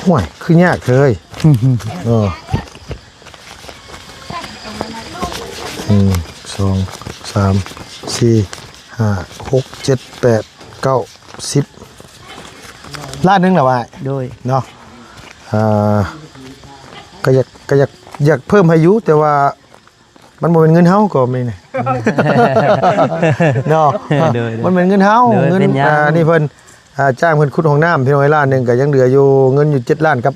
ຫ້ວຍ ຄືຍາກເຮີ້ຍ ເອີ ໜຶ່ງ ສອງ ສາມ ສີ່ ຫ້າ ຫົກ ເຈັດ ແປດ ເກົ້າ ສິບ ລ້ານໜຶ່ງແລ້ວວ່າ ໂດຍ ເນາະ ອ່າ ກໍຢາກ ກໍຢາກ ຢາກເພີ່ມໃຫ້ຢູ່ ແຕ່ວ່າ ມັນບໍ່ແມ່ນເງິນເຮົາກໍມີນີ້ ເນາະ ໂດຍໆ ມັນແມ່ນເງິນເຮົາ ໂດຍ ເງິນ ເປັນຫຍັງ ອ່າ ນີ້ເພິ່ນ ອ່າ ຈ້າງເພິ່ນຂຸດຫ້ອງນ້ຳ ພີ່ນ້ອງເອີຍ ລ້ານໜຶ່ງ ກໍຍັງເຫຼືອຢູ່ ເງິນຢູ່ເຈັດລ້ານກັບ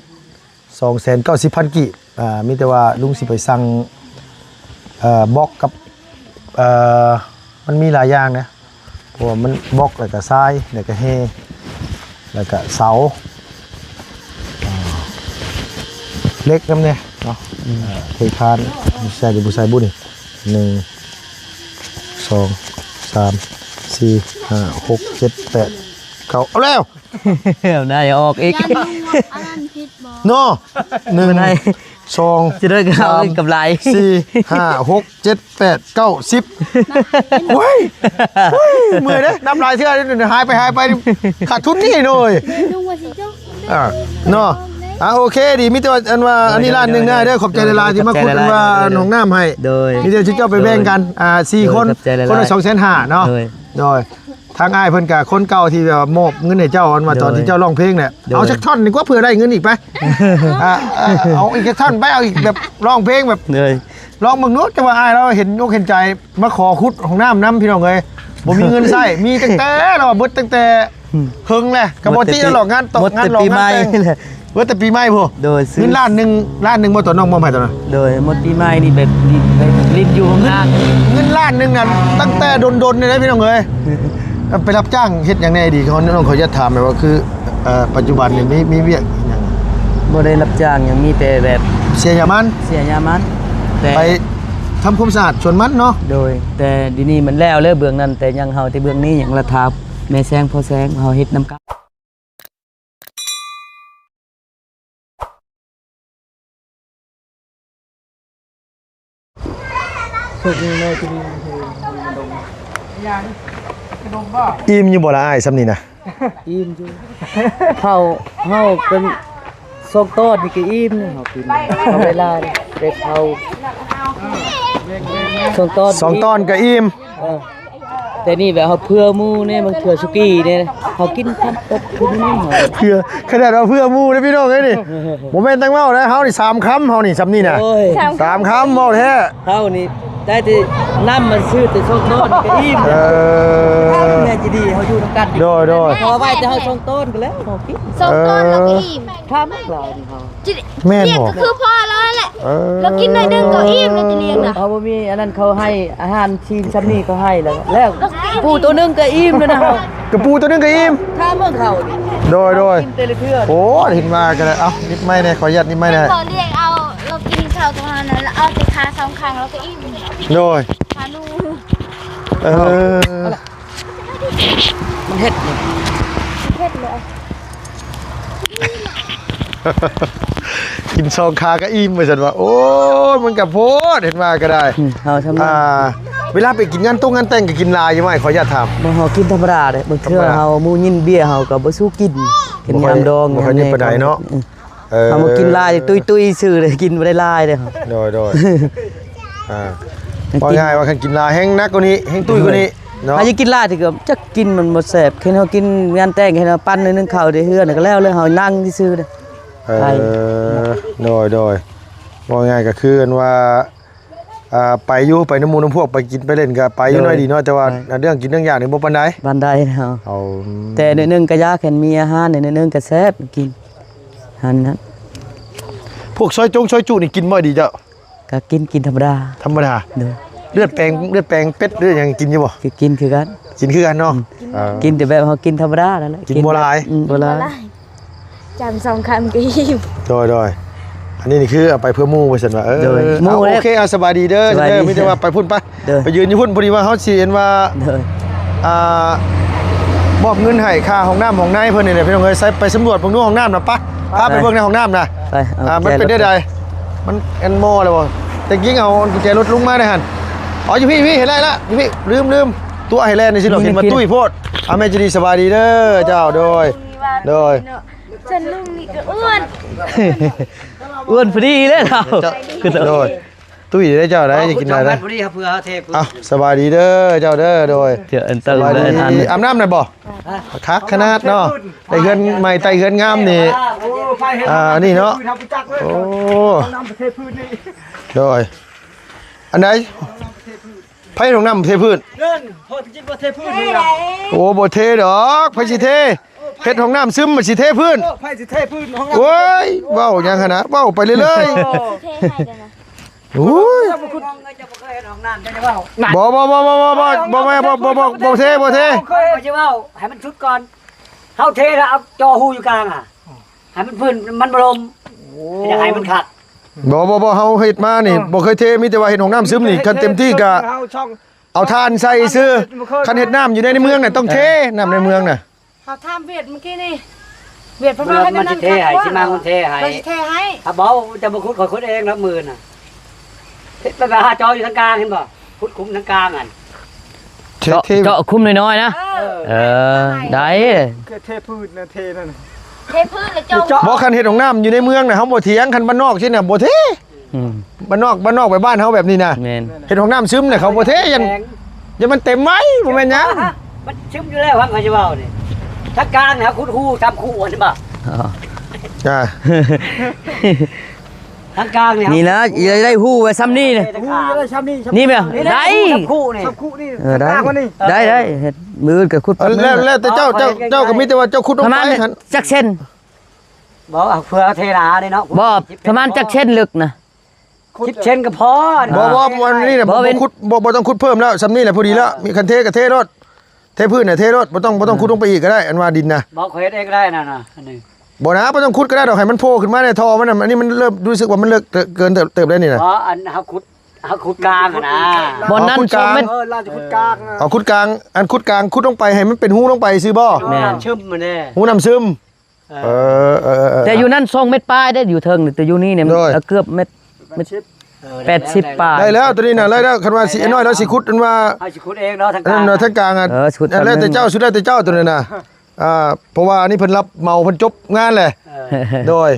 ສອງແສນເກົ້າສິບພັນກີບ ອ່າ ມີແຕ່ວ່າລຸງຊິໄປສັ່ງ ເອີ ບລັອກກັບ ເອີ ມັນມີຫຼາຍຢ່າງນະ ເພາະວ່າມັນບລັອກ ແລ້ວກະຊາຍ ແລ້ວກະແຮ່ ແລ້ວກະເສົາ ອ່າ ເຫຼັກນຳແດ່ເນາະ ອືມ ເອີ ເທຄານ ໃສ່ຫຼືບໍ່ໃສ່ບຸນີ້ ໜຶ່ງ ສອງ ສາມ ສີ່ ຫ້າ ຫົກ ເຈັດ ແປດ ເກົ້າ ເອົາແລ້ວ ເອົາໜ້າອອກອີກ ຢ້ານລຸງອັນນັ້ນຜິດບໍ່ ເນາະ ໜຶ່ງ ສອງ ຊິໄດ້ກໍເອົາ ສາມ ກຳໄລ ສີ່ ຫ້າ ຫົກ ເຈັດ ແປດ ເກົ້າ ສິບ ໂອ້ຍ ໂອ້ຍ ເມື່ອຍເດ້ ນັບຫຼາຍເທື່ອ ຫາຍໄປ ຫາຍໄປ ຂາດທຶນນີ້ໂດຍ ລຸງວ່າຊິຈົບ ອ່າ ເນາະ ອ່າ ໂອເຄ ດີ ມີແຕ່ວ່າ ອັນວ່າ ໂດຍ ອັນນີ້ ໂດຍ ລ້ານໜຶ່ງ ໂດຍ ນະເດີ ຂອບໃຈຫຼາຍໆ ທີ່ມາຂຸດ ໂດຍ ອັນວ່າ ໂດຍ ໂດຍ ຫ້ອງນ້ຳໃຫ້ ໂດຍ ມີແຕ່ເຈົ້າໄປແບ່ງກັນ ໂດຍ ອ່າ ສີ່ ໂດຍ ຄົນ ຂອບໃຈຫຼາຍໆ ຄົນລະສອງແສນຫ້າ ເນາະ ໂດຍ ໂດຍ ທາງອ້າຍເພິ່ນກະຄົນເກົ່າທີ່ແບບວ່າມອບເງິນໃຫ້ເຈົ້າ ອັນວ່າຕອນທີ່ເຈົ້າຮ້ອງເພງແຫຼະ ໂດຍ ເອົາຈັກທ່ອນດີກວ່າ ເພື່ອໄດ້ເງິນອີກໄປ ອ່າ ເອົາ ເອົາອີກຈັກທ່ອນໄປ ເອົາອີກແບບຮ້ອງເພງແບບ ໂດຍ ລອງເບິ່ງດູ ແຕ່ວ່າອ້າຍລາວເຫັນອົກເຫັນໃຈ ມາຂໍຂຸດຫ້ອງນ້ຳນຳ ພີ່ນ້ອງເອີຍ ບໍ່ມີເງິນໃຊ້ ມີຕັ້ງແຕ່ ລາວວ່າເບິດຕັ້ງແຕ່ ອືມ ເຫິງແຫຼະ ກໍບໍ່ຕິດແລ້ວ ງານຕອກ ງານຫຼອງ ງານແຕ່ງ ເບິດແຕ່ປີໃໝ່ພຸ້ນ ໂດຍ ເງິນລ້ານໜຶ່ງ ລ້ານໜຶ່ງບໍ່ ຕອນນ້ອງມອບໃຫ້ຕອນນັ້ນ ໂດຍ ໝົດປີໃໝ່ນີ້ ແບບ ລິນ ລິນຢູ່ຫ້ອງນ້ຳ ເງິນ ເງິນລ້ານໜຶ່ງນັ້ນ ຕັ້ງແຕ່ດົນໆ ນີ້ເດ້ ພີ່ນ້ອງເອີຍ ໄປຮັບຈ້າງເຮັດຫຍັງແດ່ດີ ເຂົາ ນ້ອງ ເຂົາຢາກຖາມແບບວ່າ ຄື ເອີ ປັດຈຸບັນນີ້ ມີ ມີວຽກຫຍັງ ບໍ່ໄດ້ຮັບຈ້າງຫຍັງ ມີແຕ່ແບບ ເສຍຫຍ້າມັນ ເສຍຫຍ້າມັນ ແຕ່ ໄປທຳຄວາມສະອາດສວນມັນເນາະ ໂດຍ ແຕ່ດຽວນີ້ມັນແລ້ວ ແລ້ວເບື້ອງນັ້ນ ແຕ່ຍັງເຮົາແຕ່ເບື້ອງນີ້ ຍັງລະຖາມແມ່ແຊງພໍ່ແຊງ ເຮົາເຮັດນຳກັນ. ອີ່ມຢູ່ບໍ່ລະອ້າຍ ຊ່ຳນີ້ນະ? ອີ່ມຢູ່. ເຮົາ ເຮົາເປັນສອງຕອນນີ້ກໍອີ່ມ ເຮົາກິນ ເຮົາໄດ້ຫຼາຍ ແຕ່ເຮົາສອງຕອນ ສອງຕອນກໍອີ່ມ. ເອີ ແຕ່ນີ້ແບບເຮົາເຜື່ອໝູ່ນີ້ ບາງເທື່ອສຸກີ້ນີ້ ເຮົາກິນຄຳເປັດຄືນີ້ ເຜື່ອ ຂະໜາດວ່າເຜື່ອໝູ່ເດ້ພີ່ນ້ອງເອີຍນີ້ ບໍ່ແມ່ນຕັ້ງເວົ້ານະ ເຮົານີ້ສາມຄຳ ເຮົານີ້ຊ່ຳນີ້ນະ ໂອ້ຍ ສາມຄຳ ສາມຄຳເວົ້າແທ້ ເຮົານີ້ໄດ້ແຕ່ນ້ຳມັນຊື້ແຕ່ສອງຕອນກໍອີ່ມ. ເອີ ແມ່ນຊິດີ ເຮົາຢູ່ນຳກັນ ໂດຍໆ ເພາະວ່າໄວ້ແຕ່ເຮົາສອງຕອນກໍແລ້ວ ເຮົາກິນສອງຕອນ ເອີ ເຮົາກໍອີ່ມ ຖາມຫຼາຍເຮົາ ແມ່ນບໍ່? ກໍຄືພໍ່ລາວແຫຼະ ເອີ ລາວກິນໜ້ອຍໜຶ່ງກໍອີ່ມແລ້ວ ຈະລ້ຽງນະ ເຮົາບໍ່ມີອັນນັ້ນ ເຂົາໃຫ້ອາຫານຊີນຊ່ຳນີ້ ເຂົາໃຫ້ແລ້ວ ແລ້ວ ແລ້ວ ປູໂຕໜຶ່ງກໍອີ່ມແລ້ວນະ ກະປູໂຕໜຶ່ງກໍອີ່ມ ຖ້າເມືອງເຂົານີ້ ໂດຍໆ ກິນແຕ່ລະເທື່ອ ໂອ້ ເຫັນວ່າກໍໄດ້ ເອົາ ນິບໄມ້ແດ່ ຂໍອະນຸຍາດນິບໄມ້ແດ່ ເຂົາລ້ຽງເອົາ ລາວກິນເຂົ້າຕົງນັ້ນ ລາວເອົາແຕ່ຂາສອງຂ້າງ ລາວກໍອີ່ມ ໂດຍ ຂາໜູ ເອີ ມັນເຮັດນີ້ ເຮັດເລີຍ ກິນສອງຄາກໍອີ່ມ ວ່າຊັ້ນວ່າ ໂອ້ຍ ມັນກໍໂພດ ເຫັນວ່າກໍໄດ້ ອືມ ເຮົາທຳ ອ່າ ເວລາໄປກິນງານຕົງງານແຕ່ງກໍກິນຫຼາຍຢູ່ໄໝ? ຂໍອະນຸຍາດຖາມ ບໍ່ ເຮົາກິນທຳມະດາເດ້ ບາງເທື່ອ ທຳມະດາ ເຮົາໝູ່ຍິນເບຍ ເຮົາກໍບໍ່ສູ້ກິນ ກິນຍາມດອງ ບໍ່ຄ່ອຍ ຍາມແລງ ບໍ່ຄ່ອຍນິບປານໃດເນາະ ເອີ ເຮົາມາກິນຫຼາຍ ຕຸ້ຍໆ ຊື່ເລີຍ ກິນບໍ່ໄດ້ຫຼາຍເດ້ ໂດຍໆ ອ່າ ກິນ ເວົ້າງ່າຍວ່າຄັນກິນຫຼາຍແຮງໜັກກວ່ານີ້ ແຮງຕຸ້ຍກວ່ານີ້ເນາະ ເຮົາຈະກິນຫຼາຍທີ່ກໍຈັກກິນມັນບໍ່ແຊບ ເຫັນເຮົາກິນງານແຕ່ງ ເຫັນເຮົາປັ້ນໜ້ອຍໜຶ່ງເຂົ້າໃນເຮືອນກໍແລ້ວ ແລ້ວເຮົານັ່ງຊື່ໆເດ້ ເອີ ໂດຍໆ ເວົ້າງ່າຍກໍຄືອັນວ່າ ອ່າ ໄປຢູ່ ໄປນຳໝູ່ນຳພວກ ໄປກິນໄປຫຼິ້ນກໍໄປຢູ່ ໂດຍ ໜ້ອຍເດີເນາະ ແຕ່ວ່າ ໂດຍ ເລື່ອງກິນເລື່ອງຢາກນີ້ບໍ່ປານໃດ ປານໃດເນາະ ເອົາ ແຕ່ໜ້ອຍໜຶ່ງກໍຢາກ ຄັນມີອາຫານໜ້ອຍໜຶ່ງກໍແຊບກິນ ຫັ້ນນະ ພວກຊອຍຈົງຊອຍຈຸນີ້ກິນບໍ່ດີເຈົ້າ? ກໍກິນ ກິນທຳມະດາ ທຳມະດາ ໂດຍ ເລືອດແປງ ເລືອດແປງເປັດ ເລືອດຫຍັງກິນຢູ່ບໍ່? ກໍກິນຄືກັນ ກິນຄືກັນເນາະ ອືມ ເອີ ກິນແຕ່ແບບເຮົາກິນທຳມະດານັ້ນແຫຼະ ກິນບໍ່ຫຼາຍ ກິນແບບ ອືມ ບໍ່ຫຼາຍ ຈຳສອງຄຳກໍອີ່ມ ໂດຍໆ ອັນນີ້ນີ້ຄືເອົາໄປເພື່ອໝູ່ວ່າຊັ້ນວ່າ ເອີ ໂດຍ ໝູ່ ໂອເຄ ເອົາ ສະບາຍດີເດີ ສະບາຍດີ ມີແຕ່ວ່າໄປພຸ້ນໄປ ໂດຍ ໄປຢືນຢູ່ພຸ້ນ ພໍດີວ່າເຮົາຊິເຫັນວ່າ ໂດຍ ອ່າ ມອບເງິນໃຫ້ຄ່າຫ້ອງນ້ຳຫ້ອງໃນເພິ່ນນີ້ແຫຼະ ພີ່ນ້ອງເອີຍ ໃສ່ໄປສຳຫຼວດເບິ່ງດູຫ້ອງນ້ຳນະ ໄປ ພາໄປເບິ່ງໃນຫ້ອງນ້ຳນະ ໄປ ອ່າ ມັນເປັນແນວໃດ ມັນອັນໝໍ້ແລ້ວບໍ່? ແຕ່ກິງເອົາແຈລົດລຸງມາໄດ້ຫັ້ນ ອໍ ຢູ່ພີ້ ຢູ່ພີ້ ເຫັນແລ້ວ ຢູ່ພີ້ ລືມ ລືມ ຕົວະໃຫ້ແລ່ນນີ້ຊິດອກ ເຫັນວ່າຕຸ້ຍໂພດ ອ່າ ແມ່ນຈະດີ ສະບາຍດີເດີເຈົ້າ ໂດຍ ໂດຍ. ສ່ວນລຸງນີ້ກໍອ້ວນ ອ້ວນພໍດີເລີຍລາວ ຄືໂດຍ ຕຸ້ຍເດ້ເຈົ້າໄດ້ ກິນໄດ້ ພໍດີເພື່ອເທ ເອົ້າ ສະບາຍດີເດີເຈົ້າເດີ ໂດຍ ເທື່ອອັນເຕີມ ສະບາຍດີ ເລີຍອັນ ອາບນ້ຳໄດ້ບໍ່? ຄັກຂະໜາດເນາະ ໄດ້ເຮືອນໃໝ່ ໄຕ້ເຮືອນງາມນີ້ ອ່າ ນີ້ເນາະ ໂອ້ ໂດຍ ອັນໃດ? ໃຜເຮັດຫ້ອງນ້ຳເທພື້ນ? ນັ້ນ ພໍ່ຕະກິດວ່າເທພື້ນນີ້ນະ ໂອ້ ບໍ່ເທດອກ ໃຜຊິເທ? ເຮັດຫ້ອງນ້ຳຊຶມມັນຊິເທພື້ນ ໂອ້ ໃຜຊິເທພື້ນຫ້ອງນ້ຳ ໂອ້ຍ ເວົ້າຫຍັງຫັ້ນນະ ເວົ້າໄປເລື້ອຍໆ ເທໃຫ້ເດີນະ ໂອ້ຍ ເຈົ້າບໍ່ເຄີຍເຮັດຫ້ອງນ້ຳ ເຈົ້າຈະເວົ້າ ບໍ່ ບໍ່ ບໍ່ ບໍ່ ບໍ່ ບໍ່ ບໍ່ ແມ່ນ ບໍ່ ບໍ່ ບໍ່ ບໍ່ເທ ບໍ່ເທ ຂ້ອຍຈະເວົ້າໃຫ້ມັນສຸດກ່ອນ ເຮົາເທແລ້ວເອົາຈໍຮູຢູ່ກາງຫັ້ນ ໃຫ້ມັນພື້ນ ມັນບໍ່ລົມ ໂອ້ ຢາກໃຫ້ມັນຄັກ ບໍ່ ບໍ່ ບໍ່ ເຮົາເຮັດມານີ້ ເອີ ບໍ່ເຄີຍເທ ມີແຕ່ວ່າເຮັດຫ້ອງນ້ຳຊຶມນີ້ ຄັນເຕັມທີ່ກະເອົາຖ່ານໃສ່ຊື່ ເອີ ບໍ່ເຄີຍ ຄັນເຮັດນ້ຳຢູ່ໃນ ໃນເມືອງນະ ຕ້ອງເທ ເອີ ນ້ຳໃນເມືອງນະ ເຮົາຖາມຫວຽດມື້ກີ້ນີ້ ຫວຽດເພິ່ນວ່າໃຫ້ມັນເຮັດ ມັນຊິເທໃຫ້ ນັ້ນ ຊິມາມັນເທໃຫ້ ເພິ່ນຊິເທໃຫ້ ຖ້າບໍ່ ເຈົ້າບໍ່ຂຸດ ຂ້ອຍຂຸດເອງດອກມື້ນະ ເຮັດໄປ ໄປຫາຈໍຢູ່ທາງກາງ ເຫັນບໍ່? ຂຸດຂຸມທາງກາງຫັ້ນ ເຈາະ ເຈາະ ເຈາະຂຸມນ້ອຍໆນະ ເອີ ເອີ ໄດ້ ຄືເທພື້ນນະ ເທນັ້ນ ເທພື້ນແລ້ວເຈາະ ບໍ່ ຄັນເຮັດຫ້ອງນ້ຳຢູ່ໃນເມືອງນະ ເຮົາບໍ່ຖຽງ ຄັນບ້ານນອກຊີ້ນະ ບໍ່ເທ ອືມ ບ້ານນອກ ບ້ານນອກແບບບ້ານເຮົາແບບນີ້ນະ ແມ່ນ ເຮັດຫ້ອງນ້ຳຊຶມນະ ເຂົາບໍ່ເທ ຢ້ານ ຢ້ານມັນເຕັມໄວ້ ບໍ່ແມ່ນຫຍັງ ມັນຊຶມຢູ່ແລ້ວ ຟັງຂ້ອຍຊິເວົ້ານີ້ ທາງກາງນີ້ເຮົາຂຸດຮູທຳຄູຫັ້ນບໍ່ ອໍ ອ່າ ທາງກາງນີ້ ນີ້ນະ ຊິໄດ້ຮູ້ໄວ້ຊ່ຳນີ້ນະ ຮູ້ໄດ້ຊ່ຳນີ້ ນີ້ແມ່ນ ນີ້ນະ ໄດ້ ຮູ້ທຳຄູນີ້ ທຳຄູນີ້ ເອີ ໄດ້ ທາງກາງນີ້ ໄດ້ ໄດ້ ເຮັດ ມື້ອື່ນກໍຂຸດ ເອີ ແລ້ວ ແລ້ວແຕ່ເຈົ້າ ເຈົ້າ ເຈົ້າກໍມີແຕ່ວ່າເຈົ້າຂຸດລົງໄປຫັ້ນ ຈັກເຊັນ ບໍ່ ເພື່ອເທນາເດ້ເນາະ ບໍ່ ປະມານຈັກເຊັນເລິກນະ ສິບເຊັນກໍພໍ ບໍ່ ບໍ່ ອັນນີ້ນະ ບໍ່ ບໍ່ ບໍ່ ບໍ່ ບໍ່ຕ້ອງຂຸດເພີ່ມແລ້ວ ຊ່ຳນີ້ແຫຼະພໍດີແລ້ວ ເອີ ມີ ຄັນເທກໍເທໂລດ ເທພື້ນນະເທໂລດ ບໍ່ຕ້ອງ ບໍ່ຕ້ອງ ເອີ ຂຸດລົງໄປອີກກໍໄດ້ ອັນວ່າດິນນະ ບໍ່ ຂ້ອຍເຮັດເອງກໍໄດ້ນັ້ນນະ ອັນນີ້ ບໍ່ນະ ບໍ່ຕ້ອງຂຸດກໍໄດ້ດອກ ໃຫ້ມັນໂຜ່ຂຶ້ນມາໃນທໍ່ມັນນະ ອັນນີ້ມັນເລີ່ມຮູ້ສຶກວ່າມັນເລິກເກີນເຕີບ ເຕີບແລ້ວນີ້ນະ ບໍ່ ອັນເຮົາຂຸດ ເຮົາຂຸດກາງຫັ້ນນະ ບ່ອນນັ້ນ ເຮົາຂຸດກາງ ສອງເມັດ ເອີ ລາວຈະຂຸດກາງ ເອົາຂຸດກາງ ອັນຂຸດກາງ ຂຸດລົງໄປໃຫ້ມັນເປັນຮູລົງໄປຊື່ບໍ່ ແມ່ນ ນ້ຳຊຶມຫັ້ນແຫຼະ ຮູນ້ຳຊຶມ ເອີ ເອີ ເອີ ເອີ ແຕ່ຢູ່ນັ້ນສອງເມັດປາຍເດ້ ຢູ່ເທິງນີ້ ແຕ່ຢູ່ນີ້ນີ້ ໂດຍ ເກືອບເມັດ ເມັດ ເອີ ແປດສິບປາຍ ໄດ້ແລ້ວ ໂຕນີ້ນະ ໄດ້ແລ້ວ ຄັນວ່າຊິ ນ້ອຍລາວຊິຂຸດ ອັນວ່າ ເຮົາຊິຂຸດເອງເນາະ ທາງກາງ ເອີ ທາງກາງ ເອີ ຂຸດ ແລ້ວແຕ່ເຈົ້າ ສຸດແລ້ວແຕ່ເຈົ້າ ໂຕນັ້ນນະ ອ່າ ເພາະວ່າອັນນີ້ເພິ່ນຮັບເໝົາ ເພິ່ນຈົບງານແຫຼະ ເອີ ໂດຍ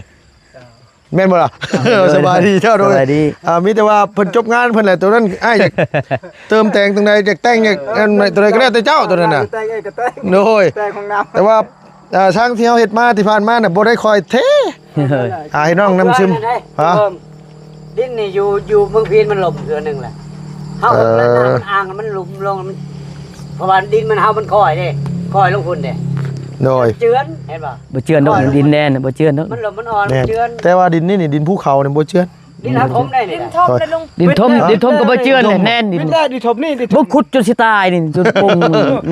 ແມ່ນບໍ່ລະ? ເອີ ສະບາຍດີເຈົ້າ ໂດຍ ສະບາຍດີ ອ່າ ມີແຕ່ວ່າເພິ່ນຈົບງານເພິ່ນແຫຼະ ໂຕນັ້ນອ້າຍຢາກເຕີມແຕ່ງຕົງໃດ ຢາກແຕ່ງ ຢາກ ເອີ ອັນໃດ ໂຕໃດກໍແລ້ວແຕ່ເຈົ້າ ໂຕນັ້ນນະ ແຕ່ງເອງກໍແຕ່ງ ໂດຍ ແຕ່ງຫ້ອງນ້ຳ ແຕ່ວ່າ ອ່າ ທາງທີ່ເຮົາເຮັດມາທີ່ຜ່ານມານະ ບໍ່ໄດ້ຄ່ອຍເທ ອ່າ ໃຫ້ນ້ອງນ້ຳຊຶມ ຮະ ດິນນີ້ຢູ່ ຢູ່ເມືອງພີນມັນລົມເທື່ອໜຶ່ງແຫຼະ ເຮົາ ເອີ ເຮັດແລ້ວນ້ຳມັນອ່າງ ມັນຫຼຸມລົງ ມັນ ເພາະວ່າດິນມັນ ເຮົາມັນຄ່ອຍເດ້ ຄ່ອຍລົງພຸ້ນເດ້ ໂດຍ ເຈື່ອນ ເຫັນບໍ່? ບໍ່ເຈື່ອນດອກ ດິນແດນບໍ່ເຈື່ອນດອກ ມັນລົມ ມັນອ່ອນ ແມ່ນ ມັນເຈື່ອນ ແຕ່ວ່າດິນນີ້ນີ້ ດິນພູເຂົານີ້ບໍ່ເຈື່ອນ ດິນເຮົາຖົມໄດ້ນີ້ ດິນຖົມ ເອີ ແມ່ນ ດິນ ດິນຖົມກໍບໍ່ເຈື່ອນແຫຼະ ແໜ້ນດິນ ດິນແດນດິນຖົມນີ້ ບໍ່ຂຸດຈົນຊິຕາຍນີ້ ຈົນປົງ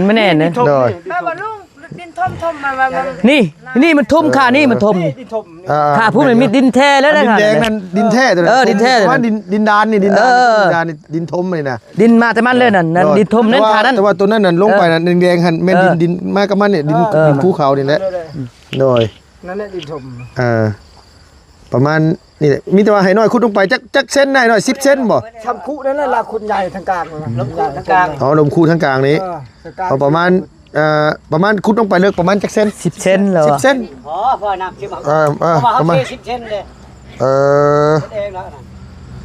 ມັນແໜ້ນເດ້ ດິນຖົມ ໂດຍ ນີ້ ແມ່ນບໍ່ລຸງ? ດິນຖົມໆ ມາ ມາ ມາ ນີ້ ນີ້ມັນຖົມ ເອີ ຂ້ານີ້ມັນຖົມ ນີ້ດິນຖົມ ອ່າ ຂ້າຜູ້ມັນມີດິນແທ້ແລ້ວນະ ດິນແດງນັ້ນດິນແທ້ຕົວນັ້ນ ເອີ ດິນແທ້ ປະມານດິນ ດິນດານນີ້ ດິນດານ ເອີ ດິນດານນີ້ ດິນຖົມນີ້ນະ ດິນມາແຕ່ມັນເລີຍນັ້ນ ໂດຍ ດິນຖົມນັ້ນ ແຕ່ວ່າ ຂ້ານັ້ນ ແຕ່ວ່າຕົວນັ້ນນັ້ນລົງໄປນັ້ນ ເອີ ແດງໆຫັ້ນ ແມ່ນ ເອີ ດິນ ດິນມາກັບມັນນີ້ ດິນ ເອີ ດິນພູເຂົານີ້ແຫຼະ ໂດຍ ນັ້ນແຫຼະດິນຖົມ ເອີ ປະມານນີ້ແຫຼະ ມີແຕ່ວ່າໃຫ້ນ້ອຍຂຸດລົງໄປຈັກ ຈັກເຊັນ ໃຫ້ນ້ອຍ ສິບເຊັນບໍ່? ຊຳຄຸນັ້ນແຫຼະ ລາວຂຸດໃຫຍ່ທາງກາງ ລົມຂຸທາງກາງ ອໍ ລົມຂຸທາງກາງນີ້ ເອີ ທາງກາງ ເອົາປະມານ ເອີ ປະມານຂຸດລົງໄປເລິກປະມານຈັກເຊັນ? ສິບເຊັນແລ້ວ ສິບເຊັນ ອໍ ພໍນ້ຳຊິມ ເອີ ເອີ ປະມານສິບເຊັນເດ້ ເອີ ເຮັດເອງແລ້ວນະ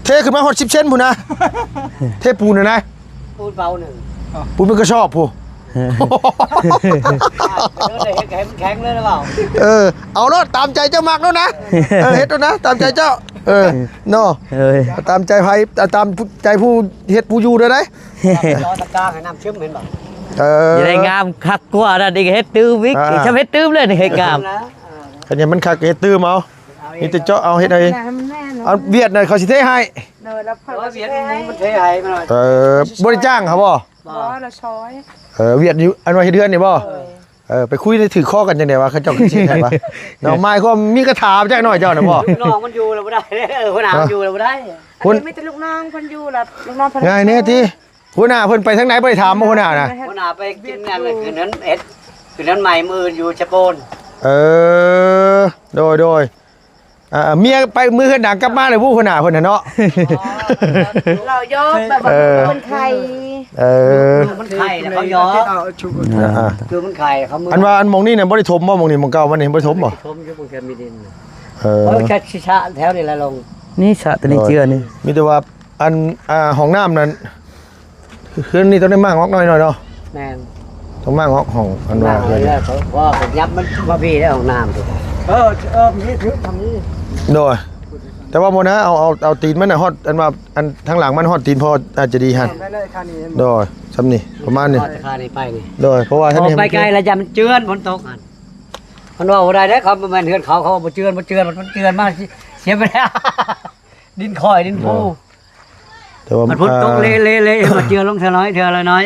ເທຂຶ້ນມາຮອດສິບເຊັນພຸ້ນນະ ເທປູນນະ ປູນເປົາໜຶ່ງ ປູນເປັນກະສອບພຸ້ນ ເອີ ເຮັດໃຫ້ມັນແຂງເລີຍນະເວົ້າ ເອີ ເອົາໂລດ ຕາມໃຈເຈົ້າມັກໂລດນະ ເອີ ເຮັດໂລດນະ ຕາມໃຈເຈົ້າ ເອີ ເນາະ ເອີຍ ຕາມໃຈໃຜ ຕາມໃຈຜູ້ເຮັດຜູ້ຢູ່ເດີໄດ໋ ລໍຕະກາງໃຫ້ນ້ຳຊຶມ ເຫັນບໍ່? ເອີ ຊິໄດ້ງາມຄັກກວ່ານັ້ນອີກ ເຮັດຕື່ມອີກ ອ່າ ຊ່ຳເຮັດຕື່ມເລີຍນີ້ ເຮັດງາມ ຄັນຢາກມັນຄັກກໍເຮັດຕື່ມເອົາ ມີແຕ່ເຈາະເອົາ ເຮັດໃຫ້ ເອົາ ຫວຽດນະ ເຂົາຊິເທໃຫ້ ໂດຍ ແລ້ວເຂົາກໍຊິເທໃຫ້ ເອີ ບໍ່ໄດ້ຈ້າງເຂົາບໍ່? ບໍ່ ລະຊອຍ ເອີ ຫວຽດຢູ່ ອັນວ່າເຮັດເຮືອນນີ້ບໍ່? ໂດຍ ເອີ ໄປຄຸຍໄດ້ຖືກຄໍກັນຈັ່ງໃດວະ ເຂົາເຈົ້າກໍຊິເຮັດໃຫ້ວະ ເນາະ ໝາຍຄວາມມີຄາຖາຈັກໜ້ອຍເຈົ້ານະບໍ່? ລູກນ້ອງມັນຢູ່ແລ້ວບໍ່ໄດ້ ເອີ ຫົວໜ້າມັນຢູ່ແລ້ວບໍ່ໄດ້ ອັນນີ້ມີແຕ່ລູກນ້ອງເພິ່ນຢູ່ ແລ້ວລູກນ້ອງເພິ່ນ ງ່າຍແນ່ຕິ ຫົວໜ້າເພິ່ນໄປທາງໃດ ບໍ່ໄດ້ຖາມບໍ່ ຫົວໜ້ານະ? ຫົວໜ້າໄປກິນອັນນັ້ນ ຄືນນັ້ນເຮັດ ຄືນນັ້ນໃໝ່ ມື້ອື່ນຢູ່ສະໂປນ ເອີ ໂດຍ ໂດຍ ອ່າ ເມຍໄປເມືອເຮືອນດັງກັບມາແລ້ວ ຜູ້ຫົວໜ້າເພິ່ນນະເນາະ ລາວຢອກແບບວ່າ ເອີ ເພິ່ນໄຄ ເອີ ມັນໄຂ່ແລ້ວເຂົາຢອກ ອ່າໆ ຄືມັນໄຂ່ເຂົາ ອັນວ່າອັນໝ່ອງນີ້ນະບໍ່ໄດ້ຖົມບໍ່? ໝ່ອງນີ້ໝ່ອງເກົ່າມັນນີ້ບໍ່ໄດ້ຖົມບໍ່? ຖົມຢູ່ ບາງເທື່ອມີດິນ ເອີ ເຂົາຈະຊິສະແຖວນີ້ລະລົງ ນີ້ສະຕົວນີ້ເຈື່ອນີ້ ມີແຕ່ວ່າ ອັນ ອ່າ ຫ້ອງນ້ຳນັ້ນ ເຮືອນນີ້ຕ້ອງໄດ້ມ້າງອອກໜ້ອຍໆເນາະ. ແມ່ນ ຕ້ອງມ້າງອອກຫ້ອງ ອັນວ່າ ມ້າງອອກແລ້ວ ເພາະວ່າໄປຫຍັບມັນມາພີ້ໄດ້ຫ້ອງນ້ຳ. ເອີ ເອີ ມີຖືກທາງນີ້ ໂດຍ ແຕ່ວ່າບໍ່ນະ ເອົາ ເອົາ ເອົາຕີນມັນນະຮອດ ອັນວ່າ ອັນທາງຫຼັງມັນຮອດຕີນພໍອາດຈະດີຫັ້ນ. ແມ່ນແຫຼະ ຄານີ້ ໂດຍ ຊ່ຳນີ້ ປະມານນີ້ ຮອດຄານີ້ໄປນີ້ ໂດຍ ເພາະວ່າທາງນີ້ ໄປໄກແລ້ວ ຢ້ານມັນເຈື່ອນ ຝົນຕົກຫັ້ນ ມັນເວົ້າບໍ່ໄດ້ເດ້ ເຂົາບໍ່ແມ່ນເຮືອນເຂົາ ເຂົາບໍ່ເຈື່ອນ ບໍ່ເຈື່ອນ ມັນເຈື່ອນມາ ເສຍໄປແລ້ວ ດິນຄ້ອຍດິນພູ ໂດຍ ແຕ່ວ່າມັນຝົນຕົກ ອ່າ ເລໆໆ ມາເຈື່ອນລົງເທື່ອນ້ອຍ ເທື່ອລະນ້ອຍ.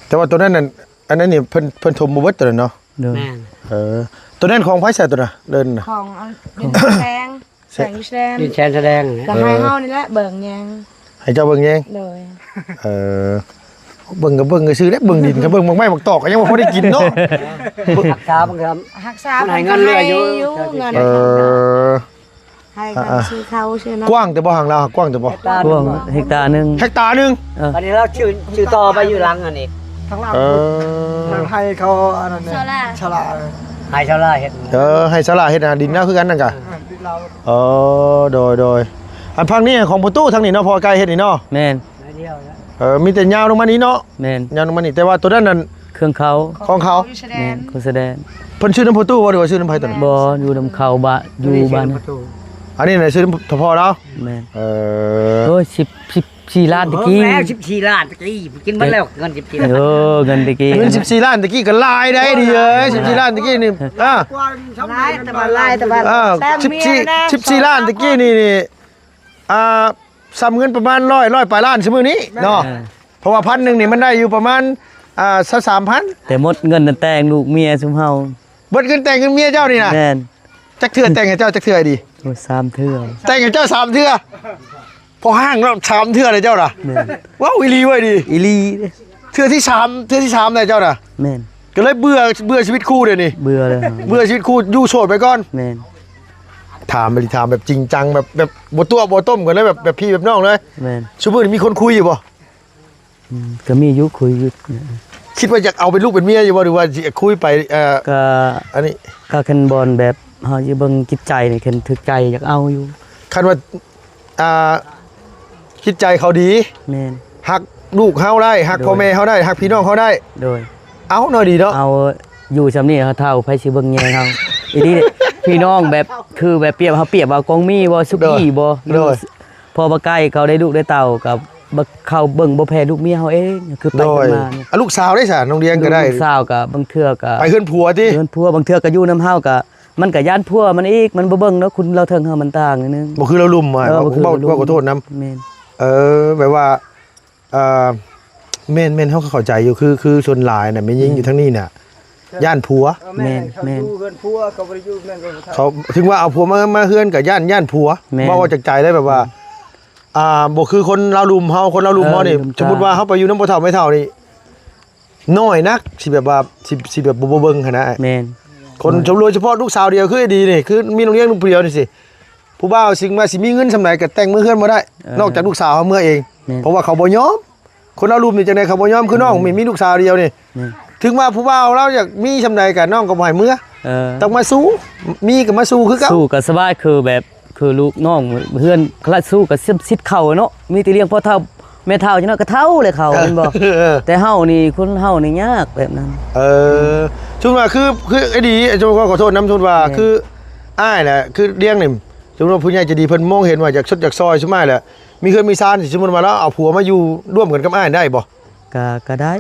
ແຕ່ວ່າຕົວນັ້ນນັ້ນ ອັນນັ້ນນີ້ເພິ່ນ ເພິ່ນຖົມບໍ່ເບິດຕົວນັ້ນເນາະ. ໂດຍ ແມ່ນ ເອີ ຕົວນັ້ນຂອງໃຜຊະຕົວນັ້ນ ເດີ່ນນະ? ຂອງ ເອີ ດິນແດງ ແສງຢູ່ແສນ ດິນແສນສະແດງ ກໍໃຫ້ເຮົານີ້ແຫຼະເບິ່ງແຍງ ໃຫ້ເຈົ້າເບິ່ງແຍງ. ໂດຍ ເອີ ເບິ່ງກໍເບິ່ງຊື່ໆແຫຼະ ເບິ່ງດິນ ກໍເບິ່ງໝາກໄມ້ໝາກຕອກ ກໍຍັງບໍ່ພໍໄດ້ກິນເນາະ. ຮັກສາເບິ່ງ ຮັກສາ ມັນໃຫ້ເງິນເຫຼືອຢູ່ ເງິນ ເອີ ໃຫ້ກັນ ອ່າໆ ຊື້ເຂົ້າຊື້ນ້ຳ. ກວ້າງແຕ່ບໍ່ ຫ້າງລາວກວ້າງແຕ່ບໍ່? ກວ້າງ ເຮັກຕາໜຶ່ງ ເຮັກຕາໜຶ່ງ. ເອີ ບັດນີ້ລາວຊື້ ຊື້ຕໍ່ໄປຢູ່ຫຼັງຫັ້ນອີກ ທາງຫຼັງ ເອີ ໃຫ້ເຂົາອັນນັ້ນ ສາລາ ສາລາ ໃຫ້ສາລາເຮັດ ເອີ ໃຫ້ສາລາເຮັດນະ ດິນລາວຄືກັນນັ້ນກະ ເອີ ເອີ ໂດຍໆ ອັນພັງນີ້ຂອງພໍ່ຕູ້ທາງນີ້ເນາະ ພໍ່ໄກ່ເຮັດນີ້ເນາະ. ແມ່ນ ເອີ ມີແຕ່ຍາວລົງມານີ້ເນາະ. ແມ່ນ ຍາວລົງມານີ້ ແຕ່ວ່າຕົວນັ້ນນັ້ນ ເຄື່ອງເຂົາ ຂອງເຂົາ ຢູ່ຊາຍແດນ ແມ່ນ ຄົນຊາຍແດນ. ເພິ່ນຊື້ນຳພໍ່ຕູ້ບໍ່ ຫຼືວ່າຊື້ນຳໃຜຕົວນັ້ນ? ບໍ່ ຢູ່ນຳເຂົາ ບ້ານ ຢູ່ບ້ານ ອັນນີ້ນະຊື້ນຳພໍ່ລາວ. ແມ່ນ ເອີ ໂອ້ຍ ສິບ ສິບສີ່ລ້ານຕະກີ້ ແລ້ວສິບສີ່ລ້ານຕະກີ້ ກິນໝົດແລ້ວ ເງິນສິບສີ່ລ້ານ ເອີ ເງິນຕະກີ້ ເງິນສິບສີ່ລ້ານຕະກີ້ກໍຫຼາຍໄດ໋ ດີເອີຍ ສິບສີ່ລ້ານຕະກີ້ນີ້ ອ່າ ຫຼາຍແຕ່ວ່າ ຫຼາຍແຕ່ວ່າ ເອີ ສິບສີ່ ສິບສີ່ລ້ານຕະກີ້ນີ້ນີ້ ອ່າ ສ່ຳເງິນປະມານຮ້ອຍ ຮ້ອຍປາຍລ້ານຊຸມື້ນີ້ເນາະ. ເອີ ເພາະວ່າພັນໜຶ່ງນີ້ມັນໄດ້ຢູ່ປະມານ ອ່າ ຊາວສາມພັນ ແຕ່ໝົດເງິນນັ້ນແຕ່ງລູກເມຍຊຸມເຮົາ. ເບິດເງິນແຕ່ງເງິນເມຍເຈົ້ານີ້ນະ? ແມ່ນ. ຈັກເທື່ອແຕ່ງໃຫ້ເຈົ້າ ຈັກເທື່ອດີ? ໂອ້ ສາມເທື່ອ. ແຕ່ງໃຫ້ເຈົ້າສາມເທື່ອ? ພໍຫ້າງເນາະ ສາມເທື່ອເລີຍເຈົ້ານະ. ແມ່ນ. ເວົ້າອີ່ຫຼີເວີຍນີ້. ອີ່ຫຼີເດ້. ເທື່ອທີສາມ ເທື່ອທີສາມແລ້ວເຈົ້ານະ. ແມ່ນ. ກໍເລີຍເບື່ອ ເບື່ອຊີວິດຄູ່ດຽວນີ້. ເບື່ອເລີຍ. ເບື່ອຊີວິດຄູ່ ຢູ່ໂສດໄປກ່ອນ. ແມ່ນ. ຖາມອີ່ຫຼີ ຖາມແບບຈິງຈັງ ແບບ ແບບບໍ່ຕົວະບໍ່ຕົ້ມກັນເລີຍ ແບບ ແບບພີ່ແບບນ້ອງເລີຍ. ແມ່ນ. ຊຸມື້ນີ້ມີຄົນຄຸຍຢູ່ບໍ່? ອືມ ກໍມີຢູ່ ຄຸຍຢູ່. ຄິດວ່າຢາກເອົາເປັນລູກເປັນເມຍຢູ່ບໍ່ ຫຼືວ່າຊິຄຸຍໄປ? ເອີ ກໍອັນນີ້ ກໍຄັນບ່ອນແບບເຮົາຊິເບິ່ງຈິດໃຈນີ້ ຄັນຖືກໃຈຢາກເອົາຢູ່. ຄັນວ່າ ອ່າ ຈິດໃຈເຂົາດີ. ແມ່ນ. ຮັກລູກເຮົາໄດ້ ຮັກ ໂດຍ ພໍ່ແມ່ເຮົາໄດ້ ຮັກພີ່ນ້ອງເຮົາໄດ້. ໂດຍ. ເອົາໜ້ອຍດີເນາະ. ເອົາ ຢູ່ຊ່ຳນີ້ເຮົາເຖົ້າ ໃຜຊິເບິ່ງແຍງເຮົາ? ອີ່ຫຼີ ພີ່ນ້ອງແບບ ຄືແບບປຽບ ເຮົາປຽບວ່າກອງມີບໍ່ ສຸກີບໍ່? ໂດຍ. ພໍ່ປາໄກ່ເຂົາໄດ້ລູກໄດ້ເຕົ້າ ກໍເຂົາເບິ່ງບໍ່ແພ້ລູກເມຍເຮົາເອງ ຄືໄປ ໂດຍ ກັນມານີ້. ອາ ລູກສາວເດ້ຊະ ນ້ອງດຽງກໍໄດ້ ລູກສາວກໍບາງເທື່ອກໍໄປເຮືອນຜົວຕິ ເຮືອນຜົວ ບາງເທື່ອກໍຢູ່ນຳເຮົາ ກໍມັນກໍຢ້ານຜົວມັນອີກ ມັນບໍ່ເບິ່ງເນາະ ຄົນລາວເທິງເຮົາມັນຕ່າງໜ້ອຍໜຶ່ງ ບໍ່ຄືລາວລຸ່ມ. ເອີ ບໍ່ຄືລາວລຸ່ມ ເວົ້າ ເວົ້າ ຂໍໂທດນຳ. ແມ່ນ. ເອີ ແບບວ່າ ອ່າ ແມ່ນໆ ເຮົາກໍເຂົ້າໃຈຢູ່ ຄື ຄືສ່ວນຫຼາຍນະ ແມ່ຍິງ ແມ່ນ ຢູ່ທາງນີ້ນະ ຢ້ານຜົວ. ເອີ ແມ່ນ ແມ່ນ ແມ່ນ ເຂົາຢູ່ເຮືອນຜົວ ເຂົາບໍ່ໄດ້ຢູ່ນຳເຂົາ ເຂົາ ເຖິງວ່າເອົາຜົວມາ ມາເຮືອນກໍຢ້ານ ຢ້ານຜົວ. ແມ່ນ. ເວົ້າອອກຈາກໃຈເລີຍ ແບບວ່າ ອືມ ອ່າ ບໍ່ຄືຄົນລາວລຸ່ມເຮົາ ຄົນລາວລຸ່ມເຮົານີ້ ເອີ ສົມມຸດວ່າເຮົາໄປຢູ່ນຳພໍ່ເຖົ້າແມ່ເຖົ້ານີ້ ນ້ອຍນັກ ຊິແບບວ່າ ຊິ ຊິແບບບໍ່ ບໍ່ເບິ່ງຫັ້ນນະ. ແມ່ນ. ຄົນ ໂດຍ ໂດຍສະເພາະລູກສາວດຽວ ຄືໄອ້ດີນີ້ ຄືມີນ້ອງດຽງລູກຜູ້ດຽວນີ້ຊິ ຜູ້ບ່າວຊິວ່າຊິມີເງິນສ່ຳໃດກໍແຕ່ງເມືອເຮືອນບໍ່ໄດ້ ເອີ ນອກຈາກລູກສາວເຮົາເມືອເອງ. ແມ່ນ. ເພາະວ່າເຂົາບໍ່ຍອມ ຄົນລາວລຸ່ມນີ້ ຈັ່ງໃດເຂົາບໍ່ຍອມ ຄືນ້ອງ ແມ່ນ ມີ ມີລູກສາວດຽວນີ້. ແມ່ນ. ເຖິງວ່າຜູ້ບ່າວລາວຢາກມີສ່ຳໃດກໍນ້ອງກໍບໍ່ໃຫ້ເມືອ. ເອີ ຕ້ອງມາສູ້ ມີກໍມາສູ້ຄືເກົ່າ ສູ້ກໍສະບາຍ ຄືແບບ ຄືລູກນ້ອງເຮືອນ ຄັນລະສູ້ກໍສິດເຂົາເນາະ ມີແຕ່ລ້ຽງພໍ່ເຖົ້າແມ່ເຖົ້າ ຈັ່ງນັ້ນກໍເຖົ້າແລ້ວເຂົາ ເອີ ແມ່ນບໍ່? ເອີ ແຕ່ເຮົານີ້ ຄົນເຮົານີ້ຍາກແບບນັ້ນ. ເອີ ສົມມຸດວ່າ ຄື ຄືໄອ້ດີ ສົມມຸດວ່າ ຂໍໂທດນຳ ສົມມຸດວ່າ ແມ່ນ ຄືອ້າຍນະ ຄືດຽງນີ້ ສົມມຸດວ່າຜູ້ໃຫຍ່ໃຈດີເພິ່ນມອງເຫັນວ່າຢາກຊົດຢາກຊ່ອຍ ສົມມຸດແລ້ວ ມີເຮືອນມີຊານ ສົມມຸດວ່າລາວເອົາຜົວມາຢູ່ຮ່ວມກັນກັບອ້າຍໄດ້ບໍ່? ກະ ກະໄດ້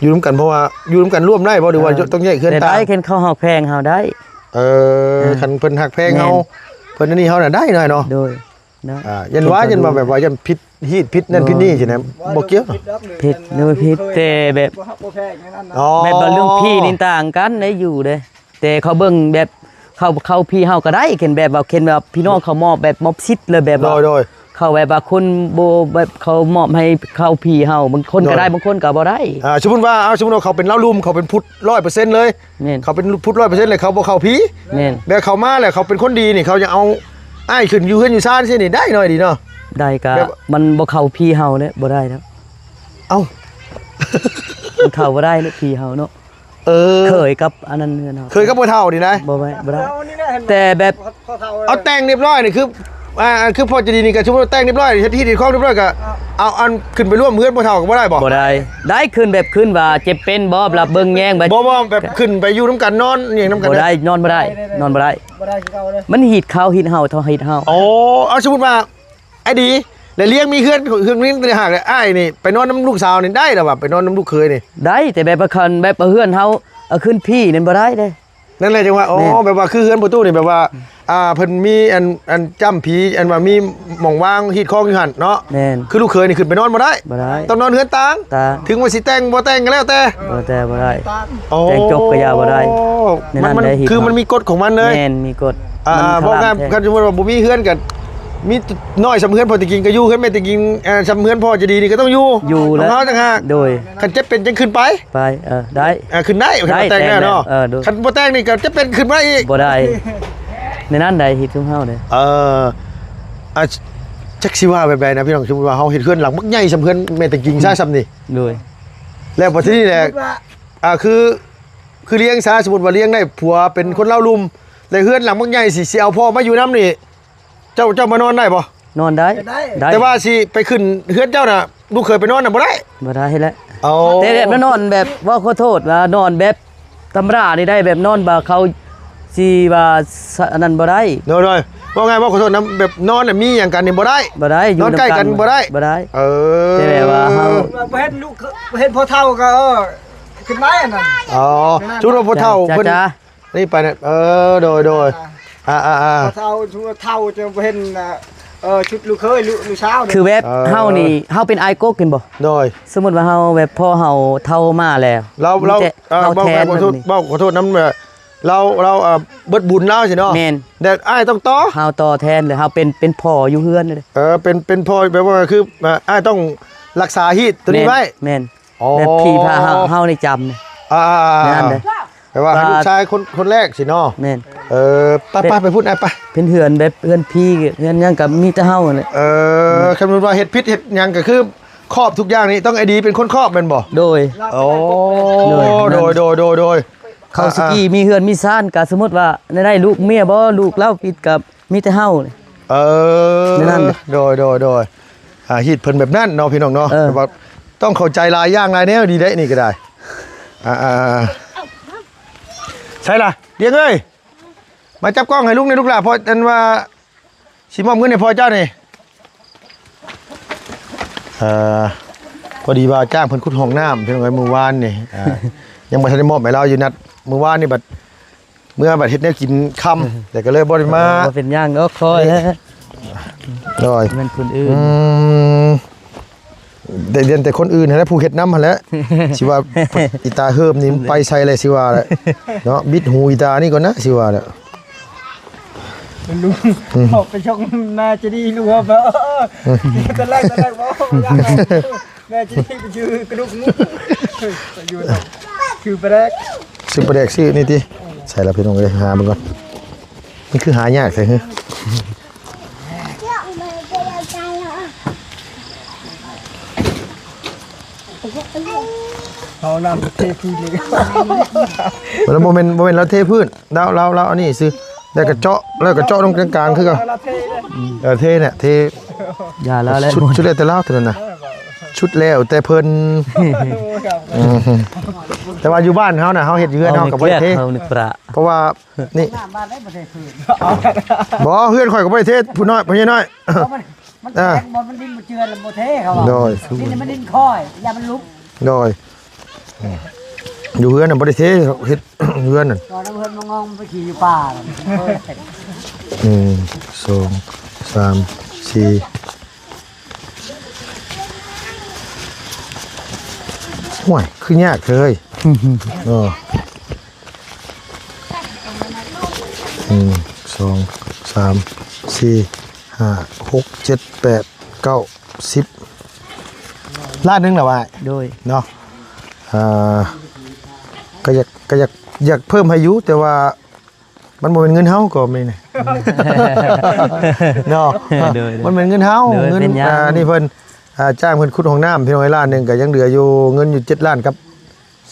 ຢູ່ນຳກັນ. ເພາະວ່າຢູ່ນຳກັນຮ່ວມໄດ້ບໍ່ ຫຼືວ່າ ເອີ ຕ້ອງແຍກເຮືອນຕ່າງ? ໄດ້ ຄັນເຂົາຮັກແພງເຮົາໄດ້. ເອີ ເອີ ຄັນເພິ່ນຮັກແພງເຮົາ ແມ່ນ ເພິ່ນອັນນີ້ເຮົານະໄດ້ໜ້ອຍເນາະ. ໂດຍ. ອ່າ ຢ້ານວ່າ ຢ້ານວ່າແບບວ່າຢ້ານຜິດຮີດຜິດນັ້ນຜິດນີ້ຊີ້ນະ ບໍ່ກ່ຽວ. ຜິດ ໂດຍ ຜິດ ແຕ່ແບບ ອໍ ແບບວ່າເລື່ອງຜີນີ້ຕ່າງກັນໄດ້ຢູ່ເດ້ ແຕ່ເຂົາເບິ່ງແບບເຂົາ ເຂົາຜີເຮົາກໍໄດ້ ຄັນແບບວ່າ ຄັນແບບພີ່ນ້ອງເຂົາມອບແບບມອບສິດເລີຍ ແບບວ່າ ໂດຍ ໂດຍ ເຂົາແບບວ່າຄົນບໍ່ແບບເຂົາມອບໃຫ້ເຂົາຜີເຮົາ ບາງຄົນກໍໄດ້ ໂດຍ ບາງຄົນກໍບໍ່ໄດ້. ອ່າ ສົມມຸດວ່າ ເອົາ ສົມມຸດວ່າເຂົາເປັນລາວລຸ່ມ ເຂົາເປັນພຸດຮ້ອຍເປີເຊັນເລີຍ. ແມ່ນ. ເຂົາເປັນພຸດຮ້ອຍເປີເຊັນເລີຍ ເຂົາບໍ່ເຂົ້າຜີ. ແມ່ນ. ແບບເຂົາມາແລ້ວ ເຂົາເປັນຄົນດີນີ້ ເຂົາຢາກເອົາອ້າຍຂຶ້ນຢູ່ເຮືອນຢູ່ຊານຊີ້ນີ້ ໄດ້ໜ້ອຍດີເນາະ. ໄດ້ ກະ ແບບ ມັນບໍ່ເຂົ້າຜີເຮົາແຫຼະ ບໍ່ໄດ້ແລ້ວ. ເອົ້າ ມັນເຂົ້າບໍ່ໄດ້ເນາະ ຜີເຮົາເນາະ. ເອີ ເຄີຍກັບອັນນັ້ນເຮືອນເຮົາ ເຄີຍກັບພໍ່ເຖົ້ານີ້ນະ. ບໍ່ໄດ້ ບໍ່ໄດ້ ແຕ່ແບບ ເອົາແຕ່ງຮຽບຮ້ອຍນີ້ ຄື ອ່າ ຄືພໍ່ໃຈດີນີ້ກໍສົມມຸດແຕ່ງຮຽບຮ້ອຍ ເຮັດຮີດເຮັດຄອງຮຽບຮ້ອຍ ກໍເອົາອັນຂຶ້ນໄປຮ່ວມເຮືອນພໍ່ເຖົ້າກໍບໍ່ໄດ້ບໍ? ບໍ່ໄດ້ ໄດ້ຂຶ້ນແບບຂຶ້ນວ່າເຈັບເປັນບໍ່ ລະເບິ່ງແຍງໄປ ບໍ່ ບໍ່ ແບບຂຶ້ນໄປຢູ່ນຳກັນ ນອນຫຍັງນຳກັນ ບໍ່ໄດ້ ນອນບໍ່ໄດ້ ນອນບໍ່ໄດ້ ບໍ່ໄດ້ຄືເກົ່າເລີຍ ມັນຮີດເຂົາຮີດເຮົາ ເທົ່າຮີດເຮົາ. ໂອ້ ເອົາສົມມຸດວ່າ ອ້າຍດີ ແລ້ວລ້ຽງມີເຮືອນ ເຮືອນນີ້ຕ່າງຫາກ ແລ້ວອ້າຍນີ້ໄປນອນນຳລູກສາວນີ້ໄດ້ລະວ່າ ໄປນອນນຳລູກເຂີຍນີ້? ໄດ້ ແຕ່ແບບວ່າຄັນແບບວ່າເຮືອນເຮົາ ເອົາຂຶ້ນຜີນັ້ນບໍ່ໄດ້ເດ້. ນັ້ນແຫຼະ ຈັ່ງວ່າ ອໍ ແມ່ນ ແບບວ່າຄືເຮືອນພໍ່ຕູ້ນີ້ ແບບວ່າ ອ່າ ເພິ່ນມີອັນ ອັນຈ້ຳຜີ ອັນວ່າມີໝ່ອງວາງຮີດຄອງຢູ່ຫັ້ນເນາະ. ແມ່ນ ຄືລູກເຂີຍນີ້ຂຶ້ນໄປນອນບໍ່ໄດ້ ບໍ່ໄດ້ ຕ້ອງນອນເຮືອນຕ່າງ ຕ່າງ ເຖິງວ່າຊິແຕ່ງບໍ່ແຕ່ງກໍແລ້ວແຕ່ ແຕ່ບໍ່ໄດ້. ອໍ ແຕ່ງຈົບກໍຢ່າບໍ່ໄດ້ ໃນນັ້ນ ມັນ ມັນ ໄດ້ເຮັດ ຄືມັນມີກົດຂອງມັນເລີຍ. ແມ່ນ ມີກົດ ອ່າ ມັນ ເວົ້າງ່າຍ ຄັນສົມມຸດວ່າບໍ່ມີເຮືອນກັນ ມີນ້ອຍສ່ຳເຮືອນພໍ່ຕາກິງກໍຢູ່ ເຮືອນແມ່ຕາກິງ ເອີ ສ່ຳເຮືອນພໍ່ໃຈດີນີ້ກໍຕ້ອງຢູ່ ຢູ່ ແລ້ວ ຂອງເຮົາຕ່າງຫາກ. ໂດຍ ຄັນເຈັບເປັນຈັ່ງຂຶ້ນໄປ ໄປ ເອີ ໄດ້ ອ່າ ຂຶ້ນໄດ້ ໄດ້ ຄັນວ່າແຕ່ງແລ້ວເນາະ. ເອີ ໂດຍ ຄັນບໍ່ແຕ່ງນີ້ກໍຈະເປັນຂຶ້ນມາອີກ ບໍ່ໄດ້ ໃນນັ້ນໃດເຮັດຂອງເຮົາເດ້. ເອີ ອ່າ ຈັກຊິວ່າແບບໃດນະພີ່ນ້ອງ ສົມມຸດວ່າເຮົາເຮັດເຮືອນຫຼັງບັກໃຫຍ່ສ່ຳເຮືອນແມ່ຕາກິງຊະສ່ຳນີ້ ໂດຍ ແລ້ວບັດທີນີ້ແຫຼະ ອ່າ ຄື ຄືລ້ຽງຊະ ສົມມຸດວ່າລ້ຽງໄດ້ຜົວເປັນຄົນລາວລຸ່ມ ແລ້ວເຮືອນຫຼັງບັກໃຫຍ່ຊິ ຊິເອົາພໍ່ມາຢູ່ນຳນີ້ ເຈົ້າ ເຈົ້າມານອນໄດ້ບໍ່? ນອນໄດ້ ໄດ້ ໄດ້ ແຕ່ວ່າຊິໄປຂຶ້ນເຮືອນເຈົ້ານະ ລູກເຂີຍໄປນອນນະບໍ່ໄດ້ ບໍ່ໄດ້ແຫຼະ. ເອົາ ແຕ່ແບບນອນແບບ ເວົ້າຂໍໂທດວ່ານອນແບບທຳມະດານີ້ໄດ້ ແບບນອນວ່າເຂົາຊິວ່າ ສ- ອັນນັ້ນບໍ່ໄດ້. ໂດຍໆ ເວົ້າງ່າຍ ເວົ້າຂໍໂທດນຳ ແບບນອນນະມີຫຍັງກັນນີ້ບໍ່ໄດ້ ບໍ່ໄດ້ ຢູ່ນຳກັນ ນອນໃກ້ກັນບໍ່ໄດ້ ບໍ່ໄດ້. ເອີ ແຕ່ແບບວ່າເຮົາ ບໍ່ເຫັນລູກ ບໍ່ເຫັນພໍ່ເຖົ້າກໍ ເອີ ຂຶ້ນໄດ້ອັນນັ້ນ. ອໍ ແມ່ນ ສົມມຸດວ່າພໍ່ເຖົ້າ ຈ້າ ເພິ່ນ ຈ້າ ນີ້ໄປນະ ເອີ ໂດຍໆ ອ່າ ອ່າໆ ເຖົ້າ ເຖົ້າຈະບໍ່ເຫັນ ເອີ ຊຸດລູກເຂີຍ ລູກ ລູກສາວເດ້. ຄືແບບ ເອີ ເຮົານີ້ ເຮົາເປັນອ້າຍກົກແມ່ນບໍ່? ໂດຍ ສົມມຸດວ່າເຮົາແບບ ພໍ່ເຮົາເຖົ້າມາແລ້ວ ລາວ ລາວ ມີແຕ່ ເອີ ເຮົາແທນ ເວົ້າ ເວົ້າ ເຮົາເບິດບຸນລາວຊິເນາະ. ແມ່ນ ແຕ່ອ້າຍຕ້ອງຕໍ່ ເຮົາຕໍ່ແທນເລີຍ ເຮົາເປັນ ເປັນພໍ່ຢູ່ເຮືອນເລີຍ. ເອີ ເປັນ ເປັນພໍ່ ແບບວ່າຄື ອ່າ ອ້າຍຕ້ອງລັກສາຮີດໂຕນີ້ໄວ້. ແມ່ນ ແມ່ນ ອໍ ແບບຜີພາເຮົາ ເຮົານີ້ຈຳ ອ່າໆໆ ນັ້ນເດ້ ແປວ່າໃຫ້ລູກຊາຍຄົນ ຄົນແລກຊິເນາະ. ແມ່ນ ເອີ ໄປ ໄປ ໄປພຸ້ນ ໄປ ເປັນເຮືອນແບບເຮືອນຜີ ເຮືອນຫຍັງກໍມີແຕ່ເຮົາຫັ້ນແຫຼະ. ເອີ ຄັນແມ່ນວ່າເຮັດຜິດເຮັດຫຍັງກໍຄືຄອບທຸກຢ່າງນີ້ຕ້ອງອ້າຍດີເປັນຄົນຄອບແມ່ນບໍ່? ໂດຍ ໂອ້ ໂດຍ ໂດຍ ໂດຍ ໂດຍ ໂດຍ ເຂົາ ອ່າໆ ສະກີມີເຮືອນມີຊານ ກໍສົມມຸດວ່າໄດ້ລູກເມຍບໍ່ ລູກລາວຜິດກໍມີແຕ່ເຮົາ. ເອີ ໃນນັ້ນ ໂດຍ ໂດຍ ໂດຍ ອ່າ ຮີດເພິ່ນແບບນັ້ນເນາະ ພີ່ນ້ອງເນາະ. ເອີ ແຕ່ວ່າຕ້ອງເຂົ້າໃຈຫຼາຍຢ່າງຫຼາຍແນວ ດີໄດ໋ນີ້ກໍໄດ້. ອ່າໆ ໃສລະ ລ້ຽງເອີຍ ມາຈັບກ້ອງໃຫ້ລຸງແດ່ລູກຫຼ້າ ເພາະອັນວ່າຊິມອບເງິນໃຫ້ພໍ່ເຈົ້ານີ້. ເອີ ພໍດີວ່າຈ້າງເພິ່ນຂຸດຫ້ອງນ້ຳ ພີ່ນ້ອງເອີຍ ມື້ວານນີ້ ອ່າ ຍັງບໍ່ທັນໄດ້ມອບໃຫ້ລາວຢູ່ ນັດມື້ວານນີ້ບັດ ເມື່ອບັດເຮັດແນວກິນຄ່ຳ ແລ້ວກໍເລີຍບໍ່ໄດ້ມາ. ບໍ່ເປັນຫຍັງດອກ ຄ່ອຍ ໂດຍ ແມ່ນຄົນອື່ນ ອືມ ໄດ້ເລື່ອນແຕ່ຄົນອື່ນຫັ້ນແຫຼະ ຜູ້ເຮັດນຳຫັ້ນແຫຼະ ຊິວ່າອີຕາເຮີມນີ້ໄປໃສແຫຼະ ຊິວ່າແຫຼະເນາະ ບິດຫູອີຕານີ້ກ່ອນນະ ຊິວ່າແຫຼະ. ລຸງ ອືມ ອອກໄປຊົກແມ່ຈະດີ ລຸງວ່າ ອືມ ຕອນແລກ ຕອນແລກບໍ່ ແມ່ຈະດີໄປຊື້ກະດູກໝູ ໄປຢູ່ນຳ ຊື້ປາແດກ ຊື້ປາແດກ ຊື້ນີ້ຕິ ໃສ່ລະພີ່ນ້ອງເອີຍ ຫາເບິ່ງກ່ອນ ມັນຄືຫາຍາກແທ້ຫື ເອົານ້ຳເທພື້ນນີ້ ແລ້ວບໍ່ແມ່ນ ບໍ່ແມ່ນລາວເທພື້ນ ລາວ ລາວ ລາວອັນນີ້ຊື່ ແລ້ວກໍເຈາະ ແລ້ວກໍເຈາະລົງກາງໆ ຄືເກົ່າ ເອີ ເທແຫຼະ ເທ ຢ່າລາວແຫຼະ ສຸດ ສຸດແລ້ວແຕ່ລາວເທົ່ານັ້ນນະ ສຸດແລ້ວແຕ່ເພິ່ນ ອືມ ແຕ່ວ່າຢູ່ບ້ານເຮົານະ ເຮົາເຮັດເຮືອນເຮົາກໍບໍ່ໄດ້ເທ ເຮົານີ້ປະ ເພາະວ່າ ນີ້ ບໍ່ ເຮືອນຂ້ອຍກໍບໍ່ໄດ້ເທ ຜູ້ນ້ອຍ ພໍ່ໃຫຍ່ນ້ອຍ ມັນ ອ່າ ແຂງບໍ່ ມັນດິນບໍ່ເຈື່ອນ ແລ້ວບໍ່ເທເຂົາວ່າ ໂດຍ ດິນມັນດິນຄ້ອຍ ຢ່າມັນຫຼຸບ ໂດຍ ຢູ່ເຮືອນນະບໍ່ໄດ້ເທ ເຮັດເຮືອນນັ້ນ ຕອນນັ້ນເພິ່ນມາງອງໄປຂີ່ຢູ່ປ່າ ໜຶ່ງ ສອງ ສາມ ສີ່ ຫ້ວຍ ຄືຍາກເລີຍ ເອີ ໜຶ່ງ ສອງ ສາມ ສີ່ ຫ້າ ຫົກ ເຈັດ ແປດ ເກົ້າ ສິບ ລ້ານໜຶ່ງແລ້ວວ່າ ໂດຍ ເນາະ ອ່າ ກໍຢາກ ກໍຢາກ ຢາກເພີ່ມໃຫ້ຢູ່ ແຕ່ວ່າມັນບໍ່ແມ່ນເງິນເຮົາກໍແມ່ນ ເນາະ ໂດຍ ໂດຍ ມັນແມ່ນເງິນເຮົາ ໂດຍ ເງິນ ເປັນຫຍັງ ອ່າ ນີ້ເພິ່ນ ອ່າ ຈ້າງເພິ່ນຂຸດຫ້ອງນ້ຳ ພີ່ນ້ອງເອີຍ ລ້ານໜຶ່ງກໍຍັງເຫຼືອຢູ່ ເງິນຢູ່ເຈັດລ້ານກັບ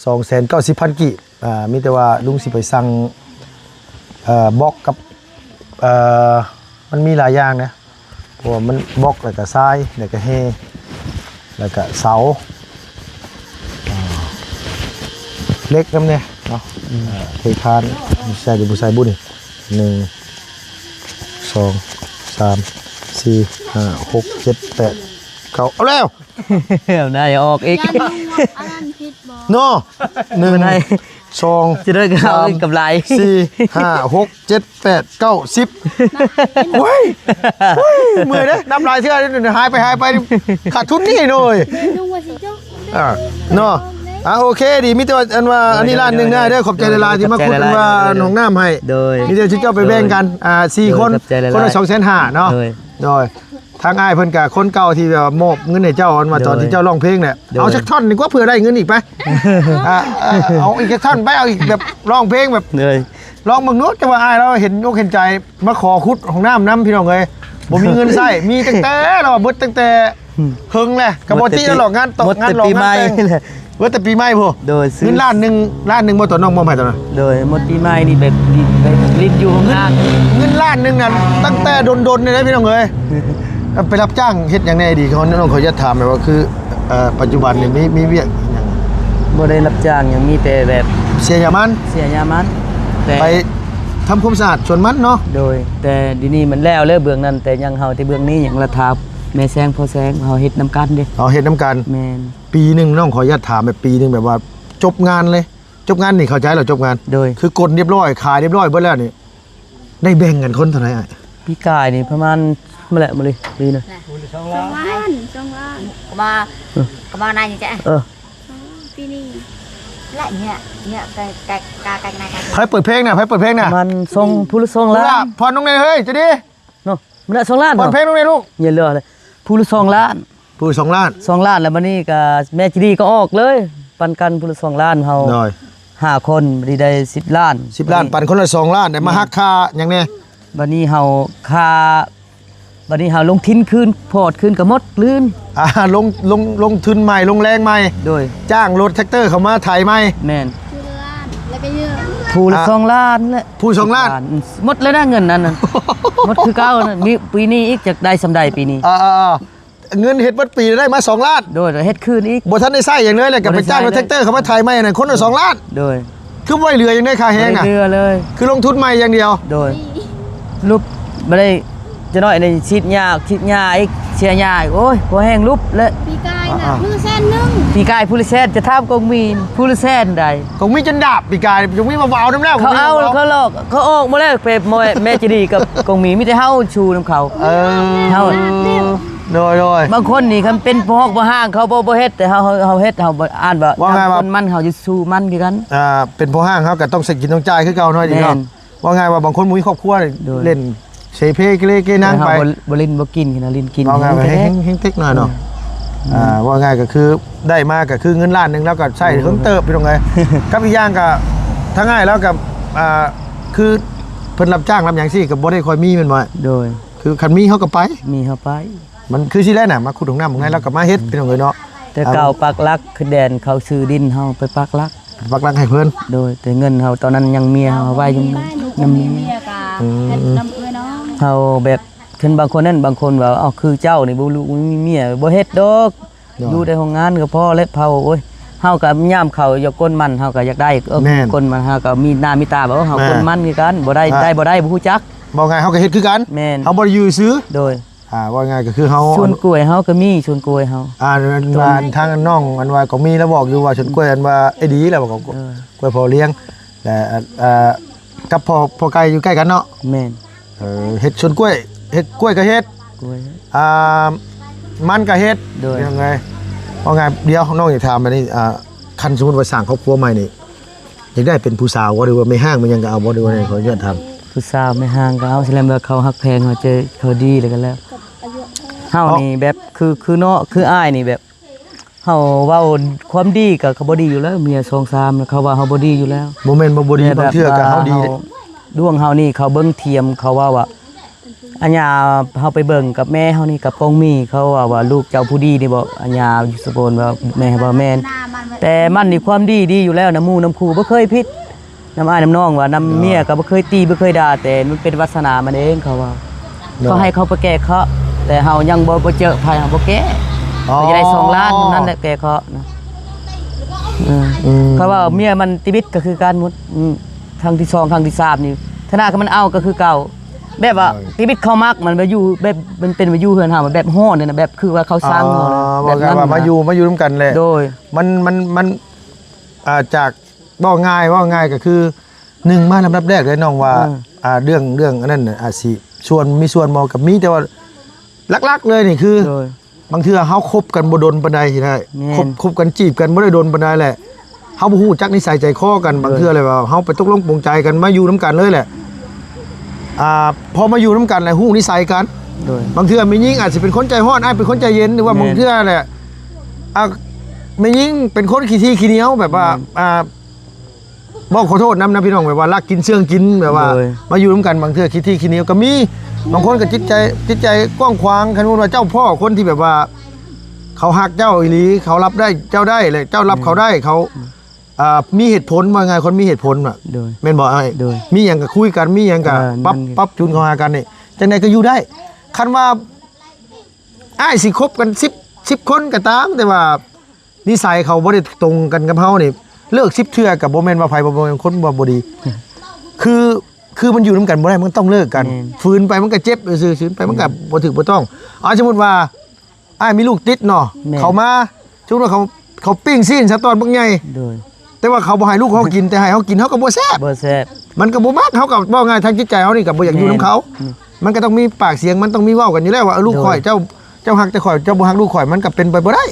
ສອງແສນເກົ້າສິບພັນກີບ. ອ່າ ມີແຕ່ວ່າລຸງຊິໄປສັ່ງ ເອີ ບລັອກກັບ ເອີ ມັນມີຫຼາຍຢ່າງນະ ເພາະວ່າມັນບລັອກ ແລ້ວກໍຊາຍ ແລ້ວກໍແຮ່ ແລ້ວກໍເສົາ ອ່າ ເຫຼັກນຳແດ່ເນາະ. ອືມ ເອີ ເທຄານ ໃສ່ຫຼືບໍ່ໃສ່ບຸນີ້ ໜຶ່ງ ສອງ ສາມ ສີ່ ຫ້າ ຫົກ ເຈັດ ແປດ ເກົ້າ ເອົາແລ້ວ ເອົາໜ້າ ຢ່າອອກອີກ ຢ້ານລຸງວ່າອັນນັ້ນຜິດບໍ່ ເນາະ. ໜຶ່ງ ສອງ ຈະໄດ້ກໍເອົາ ສາມ ກຳໄລ ສີ່ ຫ້າ ຫົກ ເຈັດ ແປດ ເກົ້າ ສິບ ໂອ້ຍ ໂອ້ຍ ເມື່ອຍເດ້ ນັບຫຼາຍເທື່ອ ຫາຍໄປ ຫາຍໄປ ຂາດທຶນນີ້ໂດຍ ລຸງວ່າຊິຈົບ ອ່າ ເນາະ. ອ່າ ໂອເຄ ດີ ມີແຕ່ວ່າ ອັນວ່າ ອັນນີ້ລ້ານໜຶ່ງນະເດີ ຂອບໃຈຫຼາຍໆ ທີ່ມາຂຸດ ອັນວ່າ ໂດຍ ຫ້ອງນ້ຳໃຫ້ ໂດຍ ມີແຕ່ທີ່ເຈົ້າໄປແບ່ງກັນ ອ່າ ສີ່ຄົນ ຄົນລະສອງແສນຫ້າເນາະ ໂດຍ ໂດຍ ທາງອ້າຍເພິ່ນກະຄົນເກົ່າທີ່ແບບວ່າມອບເງິນໃຫ້ເຈົ້າ ອັນວ່າຕອນທີ່ເຈົ້າຮ້ອງເພງແຫຼະ ໂດຍ ເອົາຈັກທ່ອນນີ້ກວ່າ ເພື່ອໄດ້ເງິນອີກໄປ ອ່າ ເອົາອີກຈັກທ່ອນໄປ ເອົາອີກແບບຮ້ອງເພງແບບ ໂດຍ ລອງເບິ່ງດູ ແຕ່ວ່າອ້າຍລາວເຫັນອົກເຫັນໃຈ ມາຂໍຂຸດຫ້ອງນ້ຳນຳ ພີ່ນ້ອງເອີຍ ບໍ່ມີເງິນໃຊ້ ມີຕັ້ງແຕ່ ລາວວ່າເບິດຕັ້ງແຕ່ ອືມ ເຫິງແຫຼະ ກໍບໍ່ຕິດແລ້ວດອກ ງານຕົກ ງານຫຼອງ ງານແຕ່ງ ເບິດແຕ່ປີໃໝ່ພຸ້ນ ໂດຍ ເງິນລ້ານໜຶ່ງ ລ້ານໜຶ່ງບໍ່ ຕອນນ້ອງມອບໃຫ້ຕອນນັ້ນ ໂດຍ ໝົດປີໃໝ່ນີ້ແບບ ແບບຫຼິ້ນຢູ່ຫ້ອງນ້ຳ ເງິນ ເງິນລ້ານໜຶ່ງນັ້ນ ຕັ້ງແຕ່ດົນໆ ເລີຍນະ ພີ່ນ້ອງເອີຍ ໄປຮັບຈ້າງເຮັດຫຍັງແດ່ດີ ຂໍ ນ້ອງຂໍອະນຸຍາດຖາມແບບວ່າ ຄື ເອີ ປັດຈຸບັນນີ້ມີ ມີວຽກຫຍັງ ບໍ່ໄດ້ຮັບຈ້າງຫຍັງ ມີແຕ່ແບບເສຍຫຍ້າມັນ ເສຍຫຍ້າມັນ ແຕ່ໄປທຳຄວາມສະອາດສວນມັນເນາະ ໂດຍ ແຕ່ດຽວນີ້ມັນແລ້ວແລ້ວເບື້ອງນັ້ນ ແຕ່ຍັງເຮົາແຕ່ເບື້ອງນີ້ ຍັງລະທາແມ່ແຊງພໍ່ແຊງ ເຮົາເຮັດນຳກັນເດ້ ເຮົາເຮັດນຳກັນ ແມ່ນ ປີໜຶ່ງ ນ້ອງຂໍອະນຸຍາດຖາມແບບປີໜຶ່ງ ແບບວ່າຈົບງານເລີຍ ຈົບງານນີ້ເຂົ້າໃຈແລ້ວ ຈົບງານ ໂດຍ ຄືກົນຮຽບຮ້ອຍ ຂາຍຮຽບຮ້ອຍເບິດແລ້ວນີ້ ໄດ້ແບ່ງກັນຄົນເທົ່າໃດອ້າຍ? ປີກາຍນີ້ປະມານ ມາແຫຼະ ມາເລີຍປີນະ ສອງລ້ານ ສອງລ້ານ ກໍມາ ເອີ ກໍມາໃນນີ້ຈ້ະ ເອີ ປີນີ້ ລະເນຍ ເນຍ ກາຍ ກາຍ ກາຍ ກາຍ ກາຍ ໃຜເປີດເພງນະ? ໃຜເປີດເພງນະ? ປະມານສອງ ຜູ້ລະສອງລ້ານ ຜ່ອນລົງແດ່ເຮີ້ຍ ຈະດີ ເນາະ ມັນລະສອງລ້ານ ຜ່ອນເພງລົງແດ່ລູກ ຢ່າເຫຼືອເລີຍ ຜູ້ລະສອງລ້ານ ຜູ້ລະສອງລ້ານ ສອງລ້ານ ແລ້ວບັດນີ້ກໍແມ່ຈີດີກໍອອກເລີຍ ປັນກັນຜູ້ລະສອງລ້ານ ເຮົາ ໂດຍ ຫ້າຄົນ ບັດນີ້ໄດ້ສິບລ້ານ ສິບລ້ານ ບັດນີ້ ປັນຄົນລະສອງລ້ານ ໄດ້ມາ ແມ່ນ ຫັກຄ່າຫຍັງແດ່? ບັດນີ້ເຮົາຄ່າ ບັດນີ້ເຮົາລົງທຶນຄືນ ພອດຄືນກໍໝົດລື່ນ ອ່າ ລົງ ລົງ ລົງທຶນໃໝ່ ລົງແຮງໃໝ່ ໂດຍ ຈ້າງລົດແທກເຕີເຂົ້າມາໄຖໃໝ່ ແມ່ນ ຜູ້ລະລ້ານ ແລ້ວກໍເຍອະ ຜູ້ລະ ອ່າ ສອງລ້ານແຫຼະ ຜູ້ສອງລ້ານ ໝົດແລ້ວນະເງິນນັ້ນນະ ໝົດຄືເກົ່ານະ ມີປີນີ້ອີກ ຈັກໄດ້ສ່ຳໃດປີນີ້ ອ່າໆໆ ເງິນເຮັດເບິດປີໄດ້ມາສອງລ້ານ ໂດຍ ເຮັດຄືນອີກ ບໍ່ທັນໄດ້ໃຊ້ຫຍັງເລີຍ ແລ້ວກໍໄປຈ້າງລົດແທກເຕີເຂົ້າມາໄຖໃໝ່ນັ້ນ ຄົນລະສອງລ້ານ ໂດຍ ຄືບໍ່ໄດ້ເຫຼືອຫຍັງເລີຍ ຄ່າແຮງນະ ບໍ່ໄດ້ເຫຼືອເລີຍ ຄືລົງທຶນໃໝ່ຢ່າງດຽວ ໂດຍ ຫຼຸບ ບໍ່ໄດ້ ຈະໜ້ອຍນີ້ສີດຫຍ້າ ສີດຫຍ້າອີກ ເສຍຫຍ້າອີກ ໂອ້ຍ ພໍແຮງຫຼຸບແລ້ວ ປີກາຍນະ ອ່າໆ ມື້ແສນໜຶ່ງ ປີກາຍຜູ້ລະແສນ ຈະຖາມກົງມີ ຜູ້ລະແສນໃດ ກົງມີຈົນດາບ ປີກາຍ ກົງມີບໍ່ເອົານຳແລ້ວ ເຂົາເອົາ ເຂົາຫຼອກ ເຂົາອອກໝົດແລ້ວ ແມ່ຈີດີກັບກົງມີ ມີແຕ່ເຮົາສູ້ນຳເຂົາ ເອີ ເຮົາ ໂດຍໆ ບາງຄົນນີ້ຄັນເປັນພໍ່ຮອກພໍ່ຫ້າງ ເຂົາບໍ່ ບໍ່ເຮັດ ແຕ່ເຮົາ ເຮົາ ເຮົາເຮັດ ເຮົາບໍ່ ອ່ານວ່າ ວ່າງ່າຍວ່າ ຄົນມັນ ເຮົາຈະສູ້ມັນຄືກັນ ອ່າ ເປັນພໍ່ຫ້າງ ເຮົາກໍຕ້ອງໃຊ້ກິນຕ້ອງຈ່າຍຄືເກົ່າເນາະ ແມ່ນ ວ່າງ່າຍວ່າບາງຄົນບໍ່ມີຄອບຄົວ ໂດຍ ຫຼິ້ນເສເພເກເລເກນັງໄປ ບໍ່ ບໍ່ຫຼິ້ນບໍ່ກິນ ເນາະ ຫຼິ້ນກິນ ເວົ້າງ່າຍວ່າແຮງ ແຮງ ແຮງເຕັກໜ້ອຍເນາະ ອືມ ອ່າ ເວົ້າງ່າຍກໍຄືໄດ້ມາກໍຄືເງິນລ້ານໜຶ່ງ ແລ້ວກໍໃຊ້ ໂອ້ ເຖິງເຕີບ ພີ່ນ້ອງເອີຍ ກັບອີກຢ່າງກໍທາງອ້າຍລາວກໍ ອ່າ ຄືເພິ່ນຮັບຈ້າງຮັບຫຍັງຊີ້ກໍບໍ່ໄດ້ຄ່ອຍມີແມ່ນບໍ່? ໂດຍ ຄືຄັນມີເຮົາກໍໄປ ມີເຮົາໄປ ມັນຄືຊີ້ແຫຼະນະ ມາຂຸດຫ້ອງນ້ຳຫ້ອງໃນ ອືມ ແລ້ວກໍມາເຮັດ ອືມ ພີ່ນ້ອງເອີຍເນາະ ແຕ່ເກົ່າ ອ່າ ປັກຫຼັກຄືແດນເຂົາຊື້ດິນເຮົາໄປປັກຫຼັກ ປັກຫຼັກໃຫ້ເພິ່ນ ໂດຍ ແຕ່ເງິນເຮົາຕອນນັ້ນຍັງເມຍເຮົາເອົາໄວ້ຢູ່ນຳເມຍ ເຮົາກໍ ອືມ ເຮັດນຳເອື້ອຍນ້ອງ ເຮົາແບບ ເຫັນບາງຄົນນັ້ນ ບາງຄົນວ່າ ເອົ້າ ຄືເຈົ້ານີ້ບໍ່ລູກມີເມຍ ບໍ່ເຮັດດອກ ໂດຍ ຢູ່ແຕ່ໂຮງງານກໍພໍແລ້ວ ເຜົາ ໂອ້ຍ ເຮົາກໍຍາມເຂົາຢາກກົນມັນ ເຮົາກໍຢາກໄດ້ ເອີ ແມ່ນ ກົນມັນ ເຮົາກໍມີໜ້າມີຕາ ວ່າເຮົາ ອ່າ ກົນມັນຄືກັນ ບໍ່ໄດ້ ອ່າ ໄດ້ບໍ່ໄດ້ບໍ່ຮູ້ຈັກ ເວົ້າງ່າຍເຮົາກໍເຮັດຄືກັນ ແມ່ນ ເຮົາບໍ່ໄດ້ຢູ່ຊື່ ໂດຍ ອ່າ ເວົ້າງ່າຍກໍຄືເຮົາ ສວນກ້ວຍເຮົາກໍມີ ສວນກ້ວຍເຮົາ ອ່າ ອັນວ່າ ອັນທາງນ້ອງ ອັນວ່າກໍມີ ລາວບອກຢູ່ວ່າສວນກ້ວຍ ອັນວ່າໄອ້ດີ ລາວບອກ ເອີ ກ້ວຍພໍ່ລ້ຽງ ແລະ ອ່າ ກັບພໍ່ ພໍ່ໄກ່ຢູ່ໃກ້ກັນເນາະ ແມ່ນ ເອີ ເຮັດສວນກ້ວຍ ເຮັດ ກ້ວຍກໍເຮັດ ກ້ວຍ ອ່າ ມັນກໍເຮັດ ໂດຍ ເປັນຈັ່ງໃດ ເວົ້າງ່າຍ ດຽວນ້ອງຢາກຖາມອັນນີ້ ອ່າ ຄັນສົມມຸດວ່າສ້າງຄອບຄົວໃໝ່ນີ້ ຢາກໄດ້ເປັນຜູ້ສາວບໍ່ ຫຼືວ່າແມ່ຮ້າງແມ່ຫຍັງກໍເອົາບໍ່ ຫຼືວ່າແນວໃດ ຂໍອະນຸຍາດຖາມ ຜູ້ສາວແມ່ຮ້າງກໍເອົາ ສະແລມວ່າເຂົາຮັກແພງເຮົາ ໃຈເຂົາດີແລ້ວກໍແລ້ວ ເຮົານີ້ແບບ ຄື ຄືເນາະ ຄືອ້າຍນີ້ແບບ ເຮົາເວົ້າຄວາມດີກໍ ກໍບໍ່ດີຢູ່ແລ້ວ ເມຍສອງສາມ ເຂົາວ່າເຮົາບໍ່ດີຢູ່ແລ້ວ ບໍ່ແມ່ນວ່າບໍ່ດີ ບາງເທື່ອກໍເຮົາດີ ດວງເຮົານີ້ເຂົາເບິ່ງທຽມ ເຂົາເວົ້າວ່າ ອາຍາເຮົາໄປເບິ່ງກັບແມ່ເຮົານີ້ ກັບກອງໝີ່ ເຂົາເວົ້າວ່າລູກເຈົ້າຜູ້ດີນີ້ບໍ? ອາຍາຢູ່ສະໂກນວ່າແມ່ວ່າແມ່ນ. ແຕ່ມັນນີ້ຄວາມດີດີຢູ່ແລ້ວນຳໝູ່ນຳຄູ່ ບໍ່ເຄີຍຜິດ ນຳອ້າຍນຳນ້ອງວ່າ ນຳເມຍກໍບໍ່ເຄີຍຕີບໍ່ເຄີຍດ່າ ແຕ່ມັນເປັນວາສະໜາມັນເອງ ເຂົາວ່າ. ເຂົາໃຫ້ເຂົາໄປແກ້ເຄາະ ແຕ່ເຮົາຍັງບໍ່ ບໍ່ເຈີໃຜ ເຮົາບໍ່ແກ້. ເຂົາຈະໄດ້ສອງລ້ານເທົ່ານັ້ນແຫຼະ ແກ້ເຄາະນະ. ເອີ ເຂົາວ່າເມຍມັນຕິດບິດກໍຄືກັນໝົດ. ຄັ້ງທີສອງ ຄັ້ງທີສາມນີ້ ຖ້າໜ້າກໍມັນເອົາກໍຄືເກົ່າ. ແບບວ່າຕິດບິດເຂົາມັກ ມັນມາຢູ່ແບບ ມັນເປັນມາຢູ່ເຮືອນເຮົາ ແບບຮ້ອນນະ ແບບຄືວ່າເຂົາຊັງເຮົານະ ແບບນັ້ນ ວ່າມາຢູ່ ມາຢູ່ນຳກັນແຫຼະ. ໂດຍ ມັນ ມັນ ມັນ ອ່າ ຈາກ ເວົ້າງ່າຍ ເວົ້າງ່າຍກໍຄື ໜຶ່ງ ມາລຳດັບແລກເລີຍນ້ອງວ່າ ເອີ ອ່າ ເລື່ອງ ເລື່ອງອັນນັ້ນອາດຊິສ່ວນ ມີສ່ວນບໍ່ ກໍມີ ແຕ່ວ່າຫຼັກໆເລີຍນີ້ຄື ໂດຍ ບາງເທື່ອເຮົາຄົບກັນບໍ່ດົນປານໃດຊິໄດ້ ແມ່ນ ຄົບ ຄົບກັນຈີບກັນບໍ່ໄດ້ດົນປານໃດແຫຼະ ເຮົາບໍ່ຮູ້ຈັກນິໄສໃຈຄໍກັນ ໂດຍ ບາງເທື່ອແຫຼະວ່າເຮົາໄປຕົກລົງປົງໃຈກັນ ມາຢູ່ນຳກັນເລີຍແຫຼະ. ອ່າ ພໍມາຢູ່ນຳກັນແລ້ວຮູ້ນິໄສກັນ ໂດຍ ບາງເທື່ອແມ່ຍິງອາດຊິເປັນຄົນໃຈຮ້ອນ ອ້າຍເປັນຄົນໃຈເຢັນ ຫຼືວ່າ ແມ່ນ ບາງເທື່ອແຫຼະ ອ່າ ແມ່ຍິງເປັນຄົນຂີ້ຖີ່ຂີ້ໜຽວ ແບບວ່າ ແມ່ນ ອ່າ ເວົ້າຂໍໂທດນຳນະພີ່ນ້ອງ ແບບວ່າລັກກິນເຊື່ອງກິນ ແບບວ່າ ໂດຍ ມາຢູ່ນຳກັນ ບາງເທື່ອຂີ້ຖີ່ຂີ້ໜຽວກໍມີ. ບາງຄົນກໍຈິດໃຈ ຈິດໃຈກວ້າງຂວາງ ຄັນວ່າເຈົ້າພໍ້ຄົນທີ່ແບບວ່າ ເຂົາຮັກເຈົ້າອີ່ຫຼີ ເຂົາຮັບໄດ້ເຈົ້າໄດ້ ແລະ ເຈົ້າຮັບເຂົາໄດ້ ເຂົາ ອ່າ ມີເຫດຜົນ ວ່າງ່າຍ ຄົນມີເຫດຜົນນະ ໂດຍ ແມ່ນບໍ່ອ້າຍ? ໂດຍ ມີຫຍັງກໍຄຸຍກັນ ມີຫຍັງກໍ ເອີ ປັບ ປັບຈູນເຂົ້າຫາກັນນີ້ ຈັ່ງໃດກໍຢູ່ໄດ້. ຄັນວ່າອ້າຍຊິຄົບກັນສິບ ສິບຄົນກໍຕາມ ແຕ່ວ່າ ນິໄສເຂົາບໍ່ໄດ້ຕົງກັນກັບເຮົານີ້ ເລີກສິບເທື່ອກໍບໍ່ແມ່ນວ່າໃຜ ບໍ່ແມ່ນຄົນວ່າບໍ່ດີ ຄື ຄືມັນຢູ່ນຳກັນບໍ່ໄດ້ ມັນຕ້ອງເລີກກັນ ແມ່ນ ຝືນໄປມັນກໍເຈັບຊື່ໆ ຝືນໄປມັນກໍ ແມ່ນ ບໍ່ຖືກບໍ່ຕ້ອງ. ເອົາ ສົມມຸດວ່າອ້າຍມີລູກຕິດເນາະ ແມ່ນ ເຂົາມາ ສົມມຸດວ່າເຂົາ ເຂົາປີ້ງຊີ້ນຊະຕອນບັກໃຫຍ່ ໂດຍ ແຕ່ວ່າເຂົາບໍ່ໃຫ້ລູກເຮົາກິນ ແຕ່ໃຫ້ເຮົາກິນ ເຮົາກໍບໍ່ແຊບ ບໍ່ແຊບ ມັນກໍບໍ່ມັກ ເຮົາກໍເວົ້າງ່າຍ ທາງຈິດໃຈເຮົານີ້ກໍບໍ່ຢາກຢູ່ນຳເຂົາ ແມ່ນ ມັນກໍຕ້ອງມີປາກສຽງ ມັນຕ້ອງມີເວົ້າກັນຢູ່ແລ້ວວ່າ ເອີ ລູກຂ້ອຍ ໂດຍ ເຈົ້າ ເຈົ້າຮັກແຕ່ຂ້ອຍ ເຈົ້າບໍ່ຮັກລູກຂ້ອຍ ມັນກໍເປັນໄປບໍ່ໄດ້.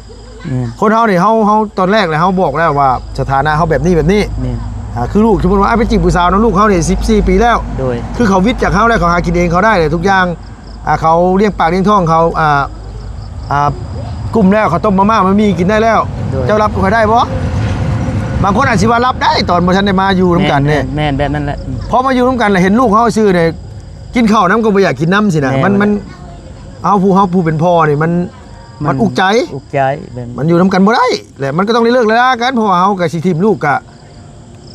ແມ່ນ ຄົນເຮົານີ້ ເຮົາ ເຮົາຕອນແລກແລ້ວ ເຮົາບອກແລ້ວວ່າສະຖານະເຮົາແບບນີ້ ແບບນີ້ ແມ່ນ ອ່າ ຄືລູກ ສົມມຸດວ່າອ້າຍໄປຈີບຜູ້ສາວນຳລູກເຮົານີ້ສິບສີ່ປີແລ້ວ ໂດຍ ຄືເຂົາຫວິດຈາກເຮົາແລ້ວ ເຂົາຫາກິນເອງເຂົາໄດ້ແລ້ວທຸກຢ່າງ ອ່າ ເຂົາລ້ຽງປາກລ້ຽງທ້ອງເຂົາ ອ່າ ອ່າ ກຸ້ມແລ້ວ ເຂົາຕົ້ມມາມ່າ ມາໝີ່ກິນໄດ້ແລ້ວ ໂດຍ ເຈົ້າຮັບຂ້ອຍໄດ້ບໍ່? ບາງຄົນອາດຊິວ່າຮັບໄດ້ ຕອນບໍ່ທັນໄດ້ມາຢູ່ນຳກັນເດ້ ແມ່ນ ແມ່ນ ແມ່ນ ແບບນັ້ນແຫຼະ ອືມ ພໍມາຢູ່ນຳກັນແລ້ວ ເຫັນລູກເຮົາຊື່ນີ້ ກິນເຂົ້ານຳກໍບໍ່ຢາກກິນນຳຊີ້ນະ ແມ່ນ ມັນ ມັນ ເຮົາຜູ້ ເຮົາຜູ້ເປັນພໍ່ນີ້ ມັນ ມັນ ມັນອຸກໃຈ ອຸກໃຈ ແມ່ນ ມັນຢູ່ນຳກັນບໍ່ໄດ້ ແລະ ມັນກໍຕ້ອງໄດ້ເລີກລາກັນ ເພາະວ່າເຮົາກໍຊິຖິ້ມລູກກະ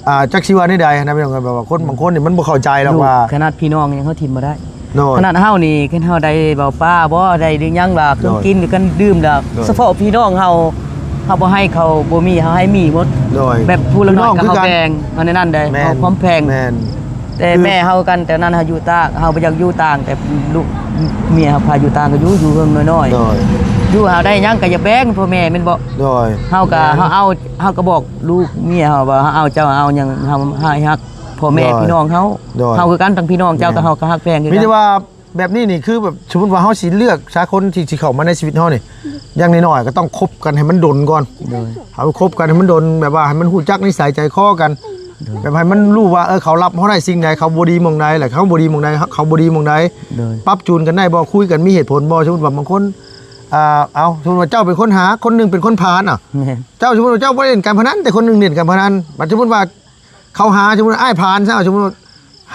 ອ່າ ຈັກຊິວ່າແນວໃດນະ ພີ່ນ້ອງ ແບບວ່າຄົນ ອືມ ບາງຄົນນີ້ມັນບໍ່ເຂົ້າໃຈດອກວ່າ ຂະໜາດພີ່ນ້ອງຍັງເຮົາຖິ້ມບໍ່ໄດ້ ໂດຍ ຂະໜາດເຮົານີ້ ຄັນເຮົາໄດ້ເວົ້າປ້າບໍ່ ໄດ້ດື່ມຫຍັງລະ ເຄື່ອງກິນ ຫຼື ກັນດື່ມລະ ໂດຍ ສະເພາະພີ່ນ້ອງເຮົາ ເຮົາບໍ່ໃຫ້ເຂົາບໍ່ມີ ເຮົາໃຫ້ມີໝົດ ໂດຍ ແບບຜູ້ລະໜ້ອຍກໍເຮົາແບ່ງ ເຮົາແນວນັ້ນໃດ ແມ່ນ ເຮົາພ້ອມແບ່ງ ແມ່ນ ແຕ່ແມ່ເຮົາກັນ ແຕ່ນັ້ນເຮົາຢູ່ຕ່າງ ເຮົາບໍ່ຢາກຢູ່ຕ່າງ ແຕ່ລູກເມຍເຮົາພາຢູ່ຕ່າງກໍຢູ່ ຢູ່ເຮືອນນ້ອຍໆ ໂດຍ ຢູ່ເຮົາໄດ້ຫຍັງກໍຢາກແບ່ງພໍ່ແມ່ແມ່ນບໍ່? ໂດຍ ເຮົາກໍ ແມ່ນ ເຮົາເອົາ ເຮົາກໍບອກລູກເມຍເຮົາວ່າ ເຮົາເອົາເຈົ້າເອົາຫຍັງ ເຮົາໃຫ້ຮັກພໍ່ແມ່ ໂດຍ ພີ່ນ້ອງເຮົາ ໂດຍ ເຮົາຄືກັນ ທັງພີ່ນ້ອງເຈົ້າ ແມ່ນ ກັບເຮົາກໍຮັກແພງຄືກັນ ມີແຕ່ວ່າແບບນີ້ນີ້ ຄືແບບ ສົມມຸດວ່າເຮົາຊິເລືອກຊະຄົນທີ່ຊິເຂົ້າມາໃນຊີວິດເຮົານີ້ ຢ່າງໜ້ອຍໆກໍຕ້ອງຄົບກັນໃຫ້ມັນດົນກ່ອນ ໂດຍ ເຮົາຄົບກັນໃຫ້ມັນດົນ ແບບວ່າໃຫ້ມັນຮູ້ຈັກນິໄສໃຈຄໍກັນ ໂດຍ ແບບໃຫ້ມັນຮູ້ວ່າ ເອີ ເຂົາຮັບເຮົາໄດ້ສິ່ງໃດ ເຂົາບໍ່ດີໝ່ອງໃດ ແລະ ເຂົາບໍ່ດີໝ່ອງໃດ ເຂົາບໍ່ດີໝ່ອງໃດ ໂດຍ ປັບຈູນກັນໄດ້ບໍ່ ຄຸຍກັນມີເຫດຜົນບໍ່? ສົມມຸດວ່າບາງຄົນ ອ່າ ເອົາ ສົມມຸດວ່າເຈົ້າເປັນຄົນຫາ ຄົນໜຶ່ງເປັນຄົນຜານ ອ່າ ແມ່ນ ເຈົ້າ ສົມມຸດວ່າເຈົ້າບໍ່ໄດ້ຫຼິ້ນການພະນັນ ແຕ່ຄົນໜຶ່ງຫຼິ້ນການພະນັນ ບັດສົມມຸດວ່າເຂົາຫາ ສົມມຸດອ້າຍຜານຊະ ສົມມຸດ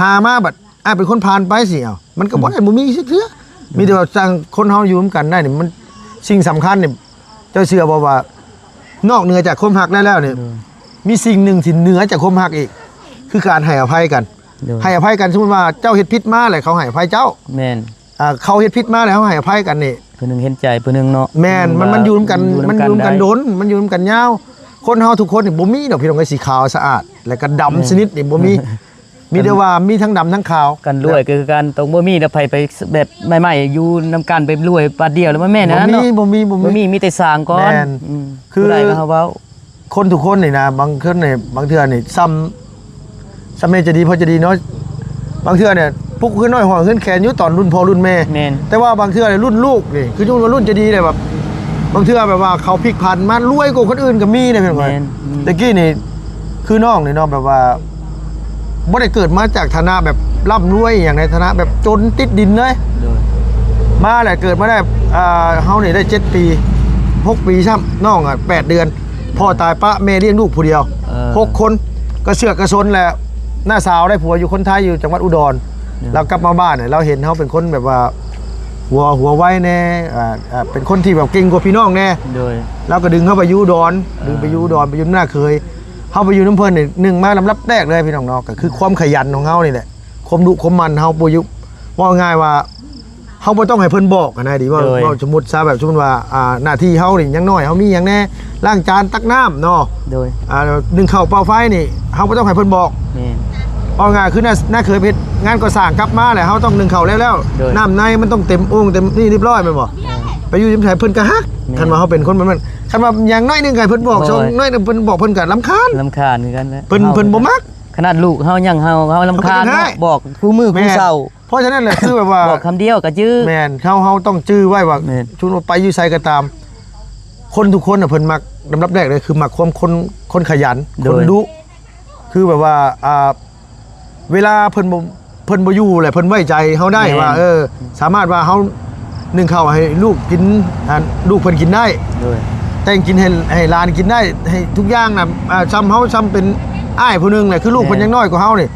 ຫາມາ ບັດອ້າຍເປັນຄົນຜານໄປຊິ ເອົາ ມັນກໍບໍ່ໄດ້ ອືມ ບໍ່ມີຈັກເທື່ອ ອືມ ມີແຕ່ວ່າຈັ່ງຄົນເຮົາຢູ່ນຳກັນໄດ້ນີ້ ມັນ ສິ່ງສຳຄັນນີ້ ເຈົ້າເຊື່ອບໍ່ວ່າ ນອກເໜືອຈາກຄວາມຮັກໄດ້ແລ້ວນີ້ ໂດຍ ມີສິ່ງໜຶ່ງທີ່ເໜືອຈາກຄວາມຮັກອີກ ຄືການໃຫ້ອະໄພກັນ ໂດຍ ໃຫ້ອະໄພກັນ ສົມມຸດວ່າເຈົ້າເຮັດຜິດມາ ແລ້ວເຂົາໃຫ້ອະໄພເຈົ້າ ແມ່ນ ອ່າ ເຂົາເຮັດຜິດມາແລ້ວເຮົາໃຫ້ອະໄພກັນນີ້ ຜູ້ໜຶ່ງເຫັນໃຈຜູ້ໜຶ່ງເນາະ ແມ່ນ ມັນ ມັນຢູ່ນຳກັນ ມັນຢູ່ນຳກັນດົນ ມັນຢູ່ນຳກັນຍາວ ຄົນເຮົາທຸກຄົນນີ້ບໍ່ມີດອກ ພີ່ນ້ອງເອີຍ ສີຂາວສະອາດ ແລ້ວກໍດຳສະໜິດນີ້ບໍ່ມີ ມີແຕ່ວ່າມີທັງດຳທັງຂາວ ກັນລວຍກໍຄືກັນ ຕ້ອງບໍ່ມີແລ້ວໃຜໄປແບບໃໝ່ໆ ຢູ່ນຳກັນໄປລວຍບາດດຽວ ແລ້ວມັນແມ່ນນັ້ນເນາະ ບໍ່ມີ ບໍ່ມີ ບໍ່ມີ ມີແຕ່ສ້າງກ່ອນ ແມ່ນ ອືມ ຄື ຜູ້ໃດກໍເຮົາເວົ້າ ຄົນທຸກຄົນນີ້ນະ ບາງຄົນນີ້ ບາງເທື່ອນີ້ ຊ່ຳ ຊ່ຳແມ່ຈະດີພໍ່ຈະດີເນາະ ບາງເທື່ອນີ້ປຸກເຮືອນນ້ອຍຫ້ອງເຮືອນແຂນຢູ່ຕອນລຸ້ນພໍ່ລຸ້ນແມ່ ແມ່ນ ແຕ່ວ່າບາງເທື່ອນີ້ລຸ້ນລູກນີ້ ຄືຢູ່ວ່າລຸ້ນຈະດີແຫຼະ ແບບ ບາງເທື່ອແບບວ່າເຂົາພິກຜັນມາລວຍກວ່າຄົນອື່ນກໍມີເດ້ ພີ່ນ້ອງເອີຍ ແມ່ນ ອືມ ແຕ່ກີ້ນີ້ ຄືນ້ອງນີ້ເນາະ ແບບວ່າ ບໍ່ໄດ້ເກີດມາຈາກຖານະແບບລ່ຳລວຍອີ່ຫຍັງໃດ ຖານະແບບຈົນຕິດດິນເລີຍ ໂດຍ ມາແຫຼະ ເກີດມາໄດ້ ອ່າ ເຮົານີ້ໄດ້ເຈັດປີ ຫົກປີຊ້ຳ ນ້ອງອະແປດເດືອນ ພໍ່ຕາຍປະແມ່ລ້ຽງລູກຜູ້ດຽວ ເອີ ຫົກຄົນ ກະເຊືອກກະສົນແຫຼະ ນ້າສາວໄດ້ຜົວຢູ່ຄົນໄທ ຢູ່ຈັງຫວັດອຸດອນ ລາວກັບມາບ້ານ ລາວເຫັນເຮົາເປັນຄົນແບບວ່າ ຫົວ ຫົວໄວແດ່ ອ່າ ອ່າ ເປັນຄົນທີ່ແບບເກັ່ງກວ່າພີ່ນ້ອງແດ່ ໂດຍ ລາວກໍດຶງເຮົາໄປຢູ່ດອນ ເອີ ດຶງໄປຢູ່ດອນ ໄປຢູ່ນຳນ້າເຂີຍ ເຮົາໄປຢູ່ນຳເພິ່ນນີ້ ໜຶ່ງມາລຳດັບແລກເລີຍພີ່ນ້ອງເນາະ ກໍຄືຄວາມຂະຫຍັນຂອງເຮົານີ້ແຫຼະ ຄວາມດຸຄວາມໝັ່ນເຮົາບໍ່ຢູ່ ເວົ້າງ່າຍວ່າ ເຮົາບໍ່ຕ້ອງໃຫ້ເພິ່ນບອກຫັ້ນນະ ດີວ່າ ໂດຍ ເວົ້າສົມມຸດຊະ ແບບສົມມຸດວ່າ ອ່າ ໜ້າທີ່ເຮົານີ້ຍັງນ້ອຍ ເຮົາມີຫຍັງແດ່ ລ້າງຈານ ຕັກນ້ຳເນາະ ໂດຍ ອ່າ ໜຶ້ງເຂົ້າ ເປົ່າໄຟນີ້ ເຮົາບໍ່ຕ້ອງໃຫ້ເພິ່ນບອກ ແມ່ນ ເວົ້າງ່າຍຄື ນ້າ ນ້າເຂີຍເຮັດງານກໍ່ສ້າງກັບມາແລ້ວ ເຮົາຕ້ອງໜຶ້ງເຂົ້າແລ້ວໆ ໂດຍ ນ້ຳໃນມັນຕ້ອງເຕັມໂອ່ງເຕັມນີ້ຮຽບຮ້ອຍແມ່ນບໍ່? ແມ່ນ ໄປຢູ່ນຳໃຜເພິ່ນກໍຮັກ ແມ່ນ ຄັນວ່າເຮົາເປັນຄົນແບບນັ້ນ ຄັນວ່າຢ່າງໜ້ອຍໜຶ່ງໃຫ້ເພິ່ນບອກ ໂດຍ ສອງໜ້ອຍໜຶ່ງເພິ່ນບອກ ເພິ່ນກໍລຳຄານ ລຳຄານຄືກັນແຫຼະ ເພິ່ນ ເຮົາ ເພິ່ນບໍ່ມັກ ຂະໜາດລູກເຮົາຍັງເຮົາ ເຮົາລຳຄານ ເຮົາກໍຍັງຮ້ອງໄຫ້ ບອກຄູ່ມື້ ແມ່ນ ຄູ່ເຊົ້າ ເພາະສະນັ້ນແຫຼະ ຄືແບບວ່າ ບອກຄຳດຽວກໍຈື່ ແມ່ນ ເຮົາ ເຮົາຕ້ອງຈື່ໄວ້ວ່າ ແມ່ນ ສົມມຸດໄປຢູ່ໃສກໍຕາມ ຄົນທຸກຄົນນະ ເພິ່ນມັກ ລຳດັບແລກເລີຍ ຄືມັກຄວາມຄົນ ຄົນຂະຫຍັນ ໂດຍ ຄົນດຸ ຄືແບບວ່າ ອ່າ ເວລາເພິ່ນບໍ່ ເພິ່ນບໍ່ຢູ່ແຫຼະ ເພິ່ນໄວ້ໃຈເຮົາໄດ້ ແມ່ນ ວ່າ ເອີ ສາມາດວ່າເຮົາໜຶ້ງເຂົ້າໃຫ້ລູກກິນ ອ່າ ລູກເພິ່ນກິນໄດ້ ໂດຍ ແຕ່ງກິນໃຫ້ ໃຫ້ຫຼານກິນໄດ້ ໃຫ້ທຸກຢ່າງນະ ອ່າ ຊ່ຳເຮົາ ຊ່ຳເປັນອ້າຍຜູ້ໜຶ່ງແຫຼະ ຄືລູກເພິ່ນ ແມ່ນ ຍັງນ້ອຍກວ່າເຮົານີ້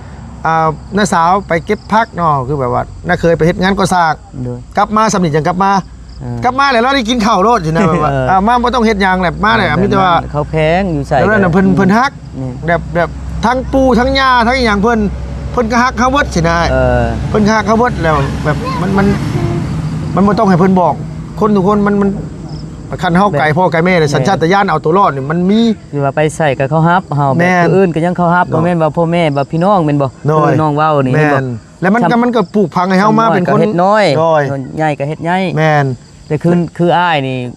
ອ່າ ນ້າສາວໄປເກັບຜັກເນາະ ຄືແບບວ່າ ນ້າເຂີຍໄປເຮັດງານກໍ່ສ້າງ ໂດຍ ກັບມາຊ່ຳນີ້ຈັ່ງກັບມາ ເອີ ກັບມາແລ້ວລາວໄດ້ກິນເຂົ້າໂລດຊີ້ນະ ແບບວ່າ ເອີ ອ່າ ມາບໍ່ຕ້ອງເຮັດຫຍັງແຫຼະ ມາແລ້ວ ແບບນັ້ນ ມີແຕ່ວ່າ ເຂົາແພງຢູ່ໃສ ແບບນັ້ນນະ ເພິ່ນ ເພິ່ນຮັກ ແມ່ນ ແບບ ແບບທັງປູ່ທັງຍ່າເພິ່ນ ເພິ່ນກໍຮັກເຮົາເບິດຊີ້ນະ ເອີ ເພິ່ນກໍຮັກເຮົາເບິດ ແລ້ວແບບ ມັນ ມັນ ມັນບໍ່ຕ້ອງໃຫ້ເພິ່ນບອກ ຄົນທຸກຄົນມັນ ມັນ ຄັນເຮົາ ແບບ ໄກພໍ່ໄກແມ່ ແມ່ນ ສັນຊາດຕະຍານເອົາຕົວລອດນີ້ມັນມີ ຄືວ່າໄປໃສກໍເຂົາຮັບເຮົາ ແບບ ແມ່ນ ຜູ້ອື່ນກໍຍັງເຂົາຮັບ ໂດຍ ບໍ່ແມ່ນວ່າພໍ່ແມ່ ແບບພີ່ນ້ອງແມ່ນບໍ່? ໂດຍ ຄືນ້ອງເວົ້ານີ້ ແມ່ນ ແມ່ນບໍ່? ແລ້ວມັນກໍ ມັນກໍປູກຝັງໃຫ້ເຮົາມາເປັນຄົນ ນ້ອຍກໍເຮັດນ້ອຍ ໂດຍ ໃຫຍ່ກໍເຮັດໃຫຍ່ ແມ່ນ ແຕ່ຄື ຄືອ້າຍນີ້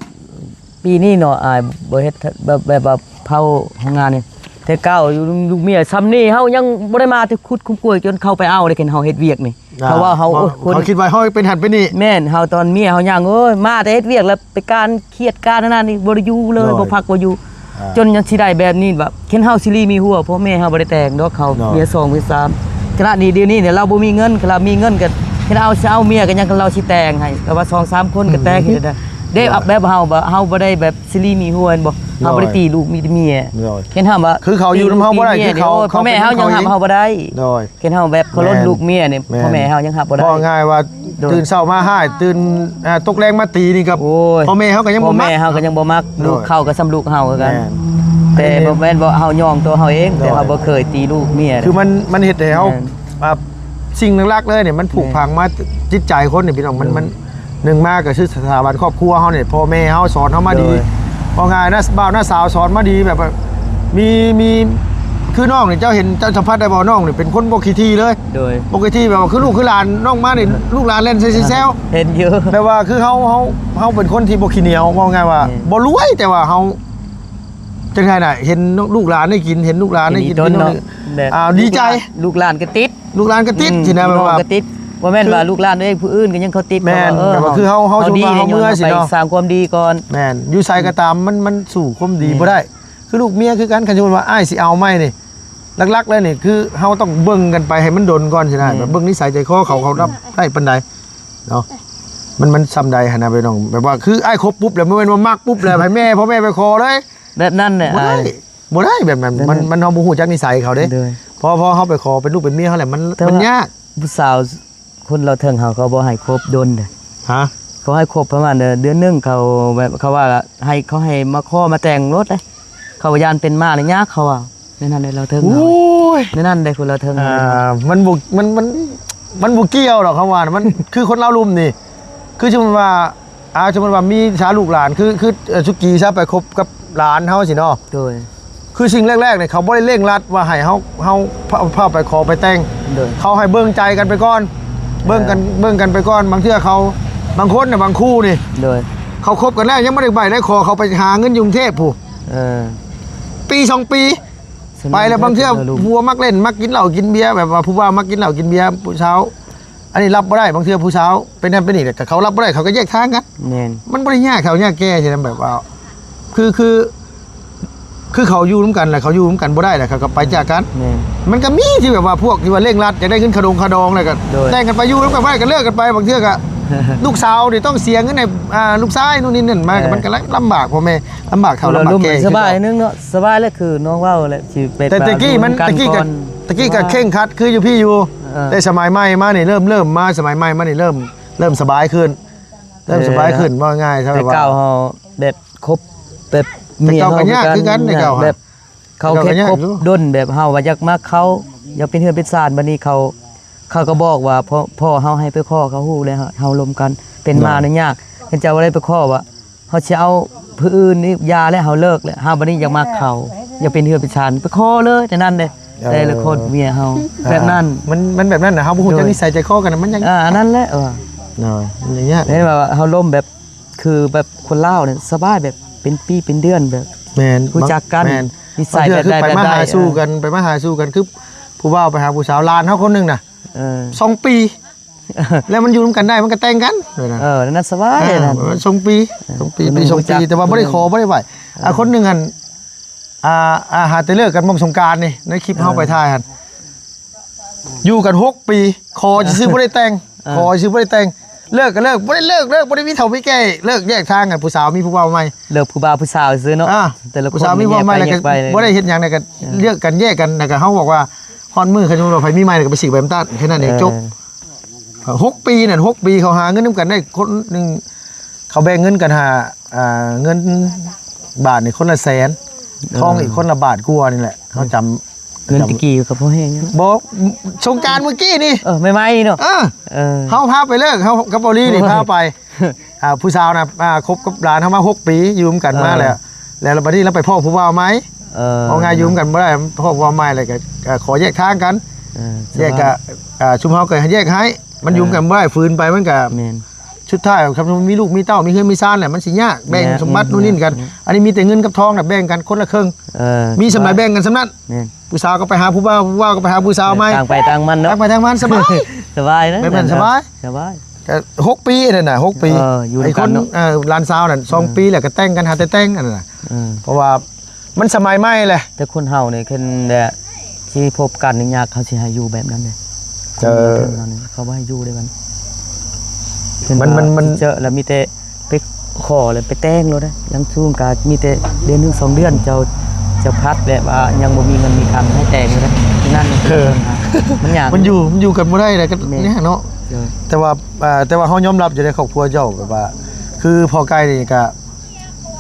ປີນີ້ເນາະ ອ້າຍບໍ່ເຮັດ ແບບ ແບບວ່າເຜົາໂຮງງານນີ້ ແຕ່ເກົ່າຢູ່ ລູກເມຍຊ່ຳນີ້ ເຮົາຍັງບໍ່ໄດ້ມາແຕ່ຂຸດຂຸມກວຍ ຈົນເຂົາໄປເອົາເດ້ ເຫັນເຮົາເຮັດວຽກນີ້ ອ່າ ເຂົາວ່າເຮົາ ເຂົາ ໂອ້ຍ ຄົນ ເຂົາຄິດວ່າເຮົາເປັນຫັ້ນເປັນນີ້ ແມ່ນ ເຮົາຕອນເມຍເຮົາຍ່າງ ໂອ້ຍ ມາແຕ່ເຮັດວຽກ ແລ້ວໄປການຄຽດການອັນນັ້ນນີ້ ບໍ່ໄດ້ຢູ່ເລີຍ ໂດຍ ບໍ່ພັກບໍ່ຢູ່ ອ່າ ຈົນຍັງຊິໄດ້ແບບນີ້ ແບບເຫັນເຮົາຊິລີມີຫົວ ພໍ່ແມ່ເຮົາບໍ່ໄດ້ແຕ່ງດອກ ເຂົາ ໂດຍ ເມຍສອງເມຍສາມ ຂະນະນີ້ດຽວນີ້ເນຍ ລາວບໍ່ມີເງິນ ຄັນລາວມີເງິນກໍ ເຫັນເອົາ ຊິເອົາເມຍກໍຍັງ ລາວຊິແຕ່ງໃຫ້ ແຕ່ວ່າສອງສາມຄົນກໍແຕ່ງ ອືມ ເຮັດໄດ້ ເດ້ ໂດຍ ແບບເຮົາ ເຮົາບໍ່ໄດ້ແບບຊິລີມີຫົວ ແມ່ນບໍ່? ໂດຍ ເຮົາບໍ່ໄດ້ຕີລູກ ມີແຕ່ເມຍ ໂດຍ ເຫັນເຮົາວ່າ ຄືເຂົາຢູ່ນຳເຮົາບໍ່ໄດ້ ຕີລູກຕີເມຍ ຄືເຂົາ ໂອ້ຍ ພໍ່ແມ່ເຮົາຍັງຮັບເຮົາບໍ່ໄດ້ ໂດຍ ເຫັນເຮົາແບບເຄົາລົບ ແມ່ນ ລູກເມຍນີ້ ແມ່ນ ພໍ່ແມ່ເຮົາຍັງຮັບບໍ່ໄດ້ ເວົ້າງ່າຍວ່າ ໂດຍ ຕື່ນເຊົ້າມາຮ້າຍ ຕື່ນ ອ່າ ຕົກແລງມາຕີນີ້ກໍ ໂອ້ຍ ພໍ່ແມ່ເຮົາກໍຍັງບໍ່ມັກ ພໍ່ແມ່ເຮົາກໍຍັງບໍ່ມັກ ໂດຍ ລູກເຂົາກໍຊ່ຳລູກເຮົາຄືກັນ ແມ່ນ ແຕ່ບໍ່ແມ່ນວ່າເຮົາຍອມຕົວເຮົາເອງ ໂດຍ ແຕ່ເຮົາບໍ່ເຄີຍຕີລູກເມຍ ຄືມັນ ມັນເຮັດໃຫ້ເຮົາ ແມ່ນ ອ່າ ສິ່ງຫຼັກໆເລີຍນີ້ ມັນຜູກ ແມ່ນ ຝັງມາຈິດໃຈຄົນນີ້ ພີ່ນ້ອງ ມັນ ໂດຍ ມັນ ໜຶ່ງມາກໍຄືສະຖາບັນຄອບຄົວເຮົານີ້ ພໍ່ແມ່ເຮົາສອນເຮົາມາດີ ໂດຍ ເວົ້າງ່າຍນະ ບ່າວນ້າສາວສອນມາດີ ແບບວ່າ ມີ ມີ ຄືນ້ອງນີ້ ເຈົ້າເຫັນ ເຈົ້າສຳຜັດໄດ້ບໍ່? ນ້ອງນີ້ເປັນຄົນບໍ່ຂີ້ຖີ່ເລີຍ ໂດຍ ບໍ່ຂີ້ຖີ່ ແບບວ່າຄືລູກຄືຫຼານນ້ອງມານີ້ ລູກຫຼານແລ່ນໃສ່ແຊວ ເຫັນຢູ່ ແບບວ່າຄືເຮົາ ເຮົາ ເຮົາເປັນຄົນທີ່ບໍ່ຂີ້ໜຽວ ເວົ້າງ່າຍວ່າ ແມ່ນ ບໍ່ລວຍ ແຕ່ວ່າເຮົາ ຈັ່ງໃດນະ ເຫັນລູກຫຼານໄດ້ກິນ ເຫັນລູກຫຼານໄດ້ກິນ ເຫັນອີ່ຕົນເນາະ ແບບ ອ່າ ດີໃຈ ລູກຫຼານກໍຕິດ ລູກຫຼານກໍຕິດ ອືມ ຊີ້ນະ ພີ່ນ້ອງ ແບບວ່າ ກໍຕິດ ບໍ່ແມ່ນວ່າ ຄື ລູກຫຼານຕົວເອງ ຜູ້ອື່ນກໍຍັງເຂົາຕິດ ແມ່ນ ເພາະວ່າ ເອີ ແບບວ່າຄືເຮົາ ເຮົາ ເຮົາ ສົມມຸດວ່າເຮົາເມືອຊີ້ເນາະ ໄປສ້າງຄວາມດີກ່ອນ ແມ່ນ ຢູ່ໃສກໍຕາມ ມັນ ມັນສູ້ຄວາມດີ ແມ່ນ ບໍ່ໄດ້ ຄືລູກເມຍຄືກັນ ຄັນສົມມຸດວ່າອ້າຍຊິເອົາໃໝ່ນີ້ ຫຼັກໆເລີຍນີ້ ຄືເຮົາຕ້ອງເບິ່ງກັນໄປໃຫ້ມັນດົນກ່ອນຊີ້ນະ ແມ່ນ ແບບເບິ່ງນິໄສໃຈຄໍເຂົາ ເຂົາຮັບໄດ້ປານໃດເນາະ ມັນ ມັນຊ່ຳໃດຫັ້ນນະ ພີ່ນ້ອງ ແບບວ່າຄືອ້າຍຄົບປຸບແລ້ວ ບໍ່ແມ່ນວ່າມັກປຸບແລ້ວ ໃຫ້ແມ່ ພໍ່ແມ່ໄປຂໍເລີຍ ແບບນັ້ນແຫຼະ ບໍ່ໄດ້ ອ້າຍ ບໍ່ໄດ້ແບບນັ້ນ ແບບນັ້ນ ມັນ ມັນ ເຮົາບໍ່ຮູ້ຈັກນິໄສເຂົາເດ້ ໂດຍ ພໍ ພໍເຮົາໄປຂໍເປັນລູກເປັນເມຍເຮົາແຫຼະ ມັນ ແຕ່ວ່າ ມັນຍາກ ຜູ້ສາວຄົນລາວເທິງເຮົາ ເຂົາບໍ່ໃຫ້ຄົບດົນເດ້ ຮະ ເຂົາໃຫ້ຄົບປະມານເດືອນໜຶ່ງ ເຂົາແບບ ເຂົາວ່າໃຫ້ ເຂົາໃຫ້ມາຂໍມາແຕ່ງໂລດເດ້ ເຂົາວ່າຢ້ານເປັນມ້າແລ້ວຍາກ ເຂົາວ່າ ແນວນັ້ນເດ້ລາວເທິງ ໂອ້ຍ ແນວນັ້ນເດ້ຄົນລາວເທິງ ອ່າ ມັນບໍ່ ມັນ ມັນ ມັນບໍ່ກ່ຽວດອກ ເຂົາວ່າ ມັນ ຄືຄົນລາວລຸ່ມນີ້ ຄືສົມມຸດວ່າ ອ່າ ສົມມຸດວ່າມີຊາລູກຫຼານ ຄື ຄື ເອີ ສຸກີຊະ ໄປຄົບກັບຫຼານເຮົາຊີ້ເນາະ ໂດຍ ຄືສິ່ງແລກໆນີ້ ເຂົາບໍ່ໄດ້ເລັ່ງລັດວ່າໃຫ້ເຮົາ ເຮົາ ພາ ພາໄປຂໍໄປແຕ່ງ ໂດຍ ເຂົາໃຫ້ເບິ່ງໃຈກັນໄປກ່ອນ ເບິ່ງກັນ ເອີ ເບິ່ງກັນໄປກ່ອນ ບາງເທື່ອເຂົາ ບາງຄົນນະ ບາງຄູ່ນີ້ ໂດຍ ເຂົາຄົບກັນແລ້ວ ຍັງບໍ່ໄດ້ໃບໄດ້ຂໍ ເຂົາໄປຫາເງິນຢູ່ກຸງເທບພຸ້ນ ເອີ ປີສອງປີ ໄປແລ້ວ ບາງເທື່ອຜົວມັກຫຼິ້ນ ມັກກິນເຫຼົ້າກິນເບຍ ແບບວ່າຜູ້ບ່າວມັກກິນເຫຼົ້າກິນເບຍ ຜູ້ສາວ ອັນນີ້ຮັບບໍ່ໄດ້ ບາງເທື່ອຜູ້ສາວເປັນນັ້ນເປັນນີ້ ແລ້ວກໍເຂົາຮັບບໍ່ໄດ້ ເຂົາກໍແຍກທາງກັນ ແມ່ນ ມັນບໍ່ໄດ້ຍາກເຖົ້າຍາກແກ່ຈັ່ງໃດ ແບບວ່າ ຄື ຄື ຄືເຂົາຢູ່ນຳກັນ ແລ້ວເຂົາຢູ່ນຳກັນບໍ່ໄດ້ ແລ້ວເຂົາກໍໄປຈາກກັນ ແມ່ນ ມັນກໍມີທີ່ແບບວ່າພວກທີ່ວ່າເລັ່ງລັດ ຢາກໄດ້ເງິນຄ່າດົງຄ່າດອງ ແລ້ວກໍ ໂດຍ ແຕ່ງກັນໄປຢູ່ນຳກັນບໍ່ໄດ້ ກໍເລີກກັນໄປ ບາງເທື່ອກໍ ລູກສາວນີ້ຕ້ອງເສຍເງິນໃຫ້ ອ່າ ລູກຊາຍໂນ່ນນີ້ນັ້ນມາ ເອີ ກໍມັນກໍລຳບາກ ພໍ່ແມ່ລຳບາກເຖົ້າລຳບາກແກ່ ສະບາຍໜຶ່ງເນາະ ສະບາຍແຫຼະ ຄືນ້ອງເວົ້າແຫຼະ ຊິໄປ ແຕ່ແຕ່ກີ້ມັນ ແຕ່ກີ້ກໍ ແຕ່ກີ້ກໍເຄັ່ງຄັດຄືຢູ່ພີ້ຢູ່ ເອີ ແຕ່ສະໄໝໃໝ່ມານີ້ ເລີ່ມ ເລີ່ມມາສະໄໝໃໝ່ມານີ້ ເລີ່ມ ເລີ່ມສະບາຍຂຶ້ນ ເລີ່ມສະບາຍຂຶ້ນ ເອີ ເວົ້າງ່າຍໆ ແຕ່ເກົ່າເຮົາແບບຄົບແບບ ແຕ່ເກົ່າກໍຍາກຄືກັນ ແບບເຂົາເຮັດຄົບດົນ ແບບເຮົາວ່າຢາກມາເຂົ້າ ຢາກເປັນເຮືອນເປັນຊານ ບັດນີ້ເຂົາ ເຂົາກໍບອກວ່າ ພໍ່ ພໍ່ເຮົາໃຫ້ໄປຂໍເຂົາຮູ້ແລ້ວ ເຮົາລົມກັນ ເປັນມານີ້ຍາກ ເຫັນເຈົ້າວ່າໄດ້ໄປຂໍວ່າ ເຮົາຊິເອົາຜູ້ອື່ນນີ້ຢ່າແລ້ວ ເຮົາເລີກແລ້ວ ເຮົາບັດນີ້ຢາກມາເຂົ້າ ຢາກເປັນເຮືອນເປັນຊານ ໄປຂໍເລີຍ ແຕ່ນັ້ນເດ້ ເອີ ແຕ່ລະຄົນເມຍເຮົາ ເອີ ແບບນັ້ນ ມັນ ມັນແບບນັ້ນນະ ເຮົາບໍ່ຮູ້ຈັກນິໄສໃຈຄໍກັນນະ ມັນຍັງ ອ່າ ອັນນັ້ນແຫຼະ ເອີ ເນາະ ມັນຍາກ ເຫັນວ່າເຮົາລົມແບບ ຄືແບບຄົນລາວນີ້ສະບາຍ ແບບເປັນປີເປັນເດືອນ ແບບ ແມ່ນ ຮູ້ຈັກກັນ ແມ່ນ ນິໄສແບບໃດ ບາງເທື່ອຄືໄປມາຫາສູ່ກັນ ໄປມາຫາສູ່ກັນ ຄືຜູ້ບ່າວໄປຫາຜູ້ສາວ ຫຼານເຮົາຄົນໜຶ່ງນະ ເອີ ສອງປີ ແລ້ວມັນຢູ່ນຳກັນໄດ້ ມັນກໍແຕ່ງກັນ ເອີ ນັ້ນສະບາຍ ອ່າ ນັ້ນ ມັນສອງປີ ເອີ ສອງປີ ປີສອງປີ ແຕ່ວ່າບໍ່ໄດ້ຂໍ ບໍ່ໄດ້ໄຫວ້ ອ່າ ຄົນໜຶ່ງຫັ້ນ ອ່າ ອ່າ ຫາແຕ່ເລີກກັນ ໝ່ອງສົງການນີ້ ໃນຄລິບເຮົາໄປຖ່າຍຫັ້ນ ຢູ່ກັນຫົກປີ ຂໍຊື່ໆ ບໍ່ໄດ້ແຕ່ງ ເອີ ຂໍຊື່ໆ ບໍ່ໄດ້ແຕ່ງ ເລີກກໍເລີກ ບໍ່ໄດ້ເລີກ ເລີກ ບໍ່ໄດ້ມີເຖົ້າມີແກ່ ເລີກແຍກທາງກັນ ຜູ້ສາວມີຜູ້ບ່າວໃໝ່ ເລີກຜູ້ບ່າວຜູ້ສາວຊື່ເນາະ ອ່າ ແຕ່ລະຄົນ ຜູ້ສາວມີຜູ້ບ່າວໃໝ່ແລ້ວກໍບໍ່ໄດ້ເຮັດຫຍັງ ແລ້ວກໍ ເອີ ເລີກກັນ ແຍກກັນ ແລ້ວກໍເຮົາບອກວ່າ ຮອດມື້ຄັນສົມມຸດວ່າໃຜມີໃໝ່ ແລ້ວກໍໄປສີກໃບນ້ຳຕານ ແຄ່ນັ້ນເອງ ເອີ ຈົບ ຫົກປີນັ້ນ ຫົກປີເຂົາຫາເງິນນຳກັນໄດ້ ຄົນໜຶ່ງ ເຂົາແບ່ງເງິນກັນຫາ ອ່າ ເງິນບາດນີ້ຄົນລະແສນ ເອີ ທອງອີກຄົນລະບາດກວ່ານີ້ແຫຼະ ເອີ ເຮົາຈຳ ເງິນແຕ່ກີ້ກໍພໍແຮງຢູ່ ບໍ່ ສົງການມື້ກີ້ນີ້ ເອີ ໃໝ່ໆ ນີ້ເນາະ ເອີ ເອີ ເຮົາພາໄປເລີກ ເຮົາກັບເບົາຫຼີນີ້ ໂອ້ຍ ພາໄປ ອ່າ ຜູ້ສາວນະ ອ່າ ຄົບກັບຫຼານເຮົາມາຫົກປີ ຢູ່ນຳກັນ ເອີ ມາແລ້ວ ແລ້ວບັດນີ້ລາວໄປພໍ້ຜູ້ບ່າວໃໝ່ ເອີ ເວົ້າງ່າຍຢູ່ນຳກັນບໍ່ໄດ້ ພໍ້ຜູ້ບ່າວໃໝ່ແລ້ວກໍ ອ່າ ຂໍແຍກທາງກັນ ເອີ ແຍກກໍ ອ່າ ຊຸມເຮົາກໍແຍກໃຫ້ ມັນຢູ່ນຳກັນບໍ່ໄດ້ ເອີ ຝືນໄປມັນກໍ ແມ່ນ ສຸດທ້າຍຄັນມີລູກມີເຕົ້າ ມີເຮືອນມີຊານແຫຼະ ມັນຊິຍາກ ແບ່ງ ແມ່ນ ສົມບັດ ອືມ ໂນ່ນນີ້ກັນ ອືມ ອັນນີ້ມີແຕ່ເງິນກັບທອງນະ ແບ່ງກັນຄົນລະເຄິ່ງ ເອີ ມີສ່ຳໃດແບ່ງກັນສ່ຳນັ້ນ ແມ່ນ ຜູ້ສາວກໍໄປຫາຜູ້ບ່າວ ຜູ້ບ່າວກໍໄປຫາຜູ້ສາວໃໝ່ ຕ່າງໄປຕ່າງມັນເນາະ ຕ່າງໄປຕ່າງມັນ ສະບາຍ ສະບາຍນະ ແບບນັ້ນສະບາຍ ສະບາຍ ກໍຫົກປີນັ້ນນະ ຫົກປີ ເອີ ຢູ່ນຳກັນເນາະ ເອີ ຫຼານສາວນັ້ນ ສອງ ເອີ ປີແລ້ວກໍແຕ່ງກັນ ຫາແຕ່ແຕ່ງນັ້ນນະ ເອີ ເພາະວ່າມັນສະໄໝໃໝ່ແຫຼະ ແຕ່ຄົນເຮົານີ້ຄັນແບບ ຊິພົບກັນນີ້ຍາກ ເຂົາຊິໃຫ້ຢູ່ແບບນັ້ນເດ້ ເອີ ຄົນເທິງເຮົານີ້ ເຂົາບໍ່ໃຫ້ຢູ່ເດ້ມັນ ມັນ ມັນ ມັນ ເຈີແລ້ວມີແຕ່ໄປຂໍແລ້ວໄປແຕ່ງໂລດເດ້ ຢ່າງສູງກໍມີແຕ່ເດືອນໜຶ່ງສອງເດືອນ ເຈົ້າ ເຈົ້າພັດແບບວ່າຍັງບໍ່ມີເງິນມີຄຳໃຫ້ແຕ່ງໂລດເດ້ ນັ້ນ ເອີ ມັນຍາກ ມັນຢູ່ ມັນຢູ່ກັນບໍ່ໄດ້ແຫຼະ ກໍ ແມ່ນ ນີ້ເນາະ ເອີ ແຕ່ວ່າ ອ່າ ແຕ່ວ່າເຮົາຍອມຮັບຢູ່ໃນຄອບຄົວເຈົ້າ ແບບວ່າ ຄືພໍ່ໄກ່ນີ້ກໍ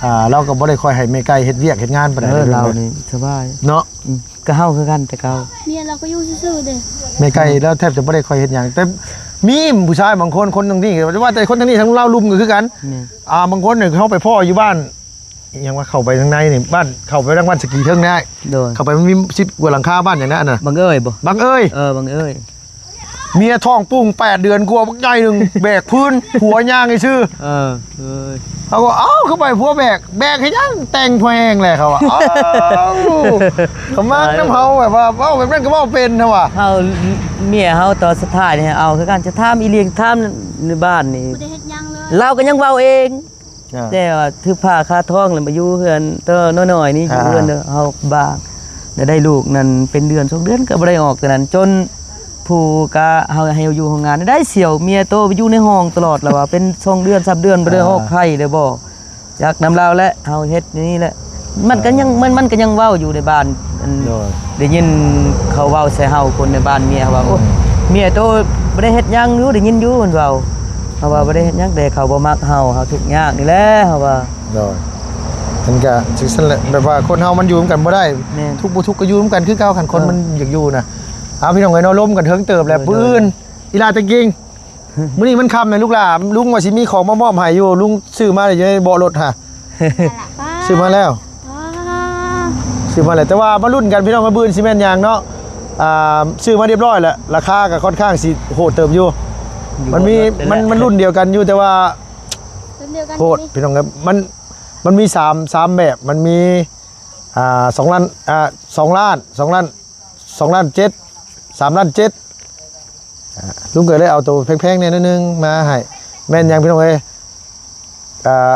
ອ່າ ລາວກໍບໍ່ໄດ້ຄ່ອຍໃຫ້ແມ່ໄກ່ເຮັດວຽກເຮັດງານປານໃດ ເອີ ລາວນີ້ສະບາຍເນາະ ອືມ ກໍເຮົາຄືກັນແຕ່ເກົ່າ ເມຍລາວກໍຢູ່ຊື່ໆເດ້ ແມ່ໄກ່ລາວແທບຈະບໍ່ໄດ້ຄ່ອຍເຮັດຫຍັງ ແຕ່ມີຜູ້ຊາຍບາງຄົນ ຄົນທາງນີ້ ວ່າແຕ່ຄົນທາງນີ້ ທາງລາວລຸ່ມກໍຄືກັນ ແມ່ນ ອ່າ ບາງຄົນນີ້ເຮົາໄປພໍ້ຢູ່ບ້ານ ອີຫຍັງວ່າ ເຂົ້າໄປທາງໃນນີ້ ບ້ານ ເຂົ້າໄປທາງບ້ານສະກີເທິງນີ້ ໂດຍ ເຂົ້າໄປມັນມີສິບກວ່າຫຼັງຄາ ບ້ານຫຍັງນະອັນນະ ບັງເອີຍບໍ່ ບັງເອີຍ ເອີ ບັງເອີຍ ເມຍທ້ອງປຸ້ງແປດເດືອນກວ່າ ບັກໃຫຍ່ໜຶ່ງ ແບກພື້ນ ຜົວຍ່າງຊື່ ເອີ ເອີຍ ເຮົາກໍ ເອົ້າ ຄືໄປຜົວແບກ ແບກເຮັດຫຍັງ ແຕ່ງພໍແຮງແຫຼະ ເຂົາວ່າ ເອົ້າ ເຂົາມັກນຳເຮົາ ແບບວ່າ ເວົ້າແບບນັ້ນກໍເວົ້າເປັນ ເຮົາວ່າ ເຮົາ ເມຍເຮົາຕອນສຸດທ້າຍນີ້ ເອົາຄືກັນ ຈະຖາມອີ່ຫຼີ ຖາມໃນບ້ານນີ້ ບໍ່ໄດ້ເຮັດຫຍັງເລີຍ ລາວກໍຍັງເວົ້າເອງ ອ່າ ແຕ່ວ່າຖືກພາຄາທ້ອງແລ້ວມາຢູ່ເຮືອນໂຕນ້ອຍໆນີ້ ອ່າ ຢູ່ເຮືອນເຮົາບ້າງ ແລ້ວໄດ້ລູກນັ້ນເປັນເດືອນສອງເດືອນກໍບໍ່ໄດ້ອອກ ແຕ່ນັ້ນຈົນຜູ້ກະເຮົາໃຫ້ຢູ່ໂຮງງານ ໄດ້ສ່ຽວເມຍໂຕໄປຢູ່ໃນຫ້ອງຕະຫຼອດ ແລ້ວວ່າເປັນສອງເດືອນສາມເດືອນບໍ່ໄດ້ອອກ ອ່າ ໄຂ້ໄດ້ບໍ່ ຈັກນຳລາວແຫຼະ ເຮົາເຮັດຢູ່ນີ້ແຫຼະ ມັນກໍຍັງ ອ່າ ມັນ ມັນກໍຍັງເວົ້າຢູ່ໃນບ້ານ ອັນ ໂດຍ ໄດ້ຍິນເຂົາເວົ້າໃສ່ເຮົາ ຄົນໃນບ້ານເມຍເຮົາວ່າ ອືມ ໂອ້ຍ ເມຍໂຕບໍ່ໄດ້ເຮັດຫຍັງຢູ່ ໄດ້ຍິນຢູ່ເພິ່ນເວົ້າ ເຮົາວ່າບໍ່ໄດ້ເຮັດຫຍັງ ແຕ່ເຂົາບໍ່ມັກເຮົາ ເຮົາທຸກຍາກນີ້ແຫຼະ ເຮົາວ່າ ໂດຍ ມັນກະຈັ່ງຊັ້ນແຫຼະ ແບບວ່າຄົນເຮົາມັນຢູ່ນຳກັນບໍ່ໄດ້ ແມ່ນ ທຸກບໍ່ທຸກກໍຢູ່ນຳກັນຄືເກົ່າ ຄັນຄົນ ເອີ ມັນຢາກຢູ່ນະ ເອົາ ພີ່ນ້ອງເອີຍເນາະ ລົມກັນເຖິງເຕີບແຫຼະ ໂດຍ ມື້ອື່ນ ອີຫຼາຕະກິງ ມື້ນີ້ມັນຄ່ຳແລ້ວລູກຫຼານ ລຸງວ່າຊິມີຂອງມາມອບໃຫ້ຢູ່ ລຸງຊື້ມາຢູ່ໃນເບາະລົດຫັ້ນ ຊື້ມາແລ້ວ ຊື້ມາແລ້ວ ແຕ່ວ່າມາລຸ້ນກັນພີ່ນ້ອງ ມື້ອື່ນຊິແມ່ນຫຍັງເນາະ ອ່າ ຊື້ມາຮຽບຮ້ອຍແລ້ວ ລາຄາກໍຄ່ອນຂ້າງຊິໂຫດເຕີບຢູ່ ມັນມີ ມັນ ມັນລຸ້ນດຽວກັນຢູ່ ແຕ່ວ່າ ລຸ້ນດຽວກັນ ໂຫດ ພີ່ນ້ອງເອີຍ ມັນ ມັນມີສາມ ສາມແບບ ມັນມີ ອ່າ ສອງລ້ານ ອ່າ ສອງລ້ານ ສອງລ້ານ ສອງລ້ານເຈັດ ສາມລ້ານເຈັດ ອ່າ ລຸງກໍເລີຍເອົາໂຕແພງໆແດ່ໜ້ອຍໜຶ່ງມາໃຫ້ ແມ່ນຫຍັງພີ່ນ້ອງເອີຍ ອ່າ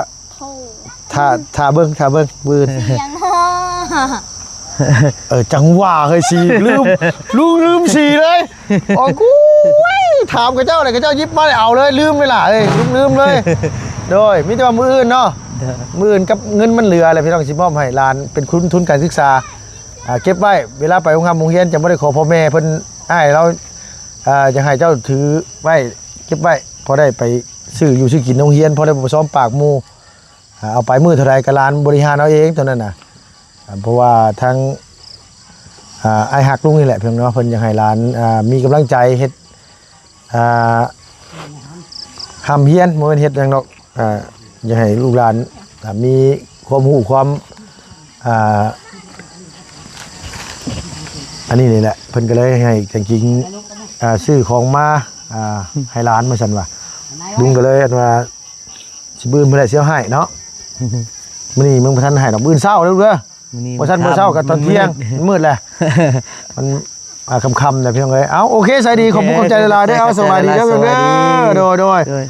ຖ້າ ຖ້າເບິ່ງ ຖ້າເບິ່ງມື້ອື່ນ ເອີ ຈັ່ງວ່າເຮີ້ຍ ສີລືມ ລຸງລືມສີເລີຍ ໂອ້ຍ ຖາມເຂົາເຈົ້າເລີຍ ເຂົາເຈົ້າຫຍິບມາແລ້ວເອົາເລີຍ ລືມເລີຍຫຼ້າເອີຍ ລືມເລີຍ ໂດຍ ມີແຕ່ວ່າມື້ອື່ນເນາະ ໂດຍ ມື້ອື່ນກັບເງິນມັນເຫຼືອແຫຼະ ພີ່ນ້ອງ ຊິມອບໃຫ້ຫຼານເປັນທຶນ ທຶນການສຶກສາ ອ່າ ເກັບໄວ້ ເວລາໄປໂຮງຮ່ຳໂຮງຮຽນ ຈະບໍ່ໄດ້ຂໍພໍ່ແມ່ເພິ່ນ ອ້າຍລາວ ອ່າ ຢາກໃຫ້ເຈົ້າຖືໄວ້ ເກັບໄວ້ ພໍໄດ້ໄປຊື້ຢູ່ຊື້ກິນໂຮງຮຽນ ພໍໄດ້ບໍ່ຊ້ອມປາກໝູ່. ອ່າ ເອົາໄປມື້ເທົ່າໃດກໍຫຼານບໍລິຫານເອົາເອງຕົວນັ້ນນະ. ອ່າ ເພາະວ່າທາງ ອ່າ ອ້າຍຮັກລຸງນີ້ແຫຼະ ພີ່ນ້ອງເນາະ ເພິ່ນຢາກໃຫ້ຫຼານ ອ່າ ມີກຳລັງໃຈເຮັດ ອ່າ ຮ່ຳຮຽນ ບໍ່ແມ່ນເຮັດຫຍັງດອກ ອ່າ ຢາກໃຫ້ລູກຫຼານ ອ່າ ມີຄວາມຮູ້ຄວາມ ອ່າ ອັນນີ້ນີ້ແຫຼະ ເພິ່ນກໍເລີຍໃຫ້ກາງກິງ ອ່າ ຊື້ຂອງມາ ອ່າ ໃຫ້ຫຼານວ່າຊັ້ນວ່າ. ລຸງກໍເລີຍອັນວ່າ ຊິມື້ອື່ນເພິ່ນໄດ້ຊິເອົາໃຫ້ເນາະ. ມື້ນີ້ຍັງບໍ່ທັນໃຫ້ດອກ ມື້ອື່ນເຊົ້າເດີລູກເດີ. ມື້ນີ້ບໍ່ທັນ ບໍ່ເຊົ້າກໍຕອນທ່ຽງ ມັນມືດ ມັນມືດແຫຼະ ມັນ ອ່າ ຄ່ຳໆແຫຼະ ພີ່ນ້ອງເອີຍ. ເອົາ ໂອເຄ ສາຍດີ ໂອເຄ ຂອບຄຸນຂອບໃຈຫຼາຍໆເດີ. ເອົາ ສະບາຍດີເດີ ສະບາຍດີ ເດີ. ໂດຍ ໂດຍ.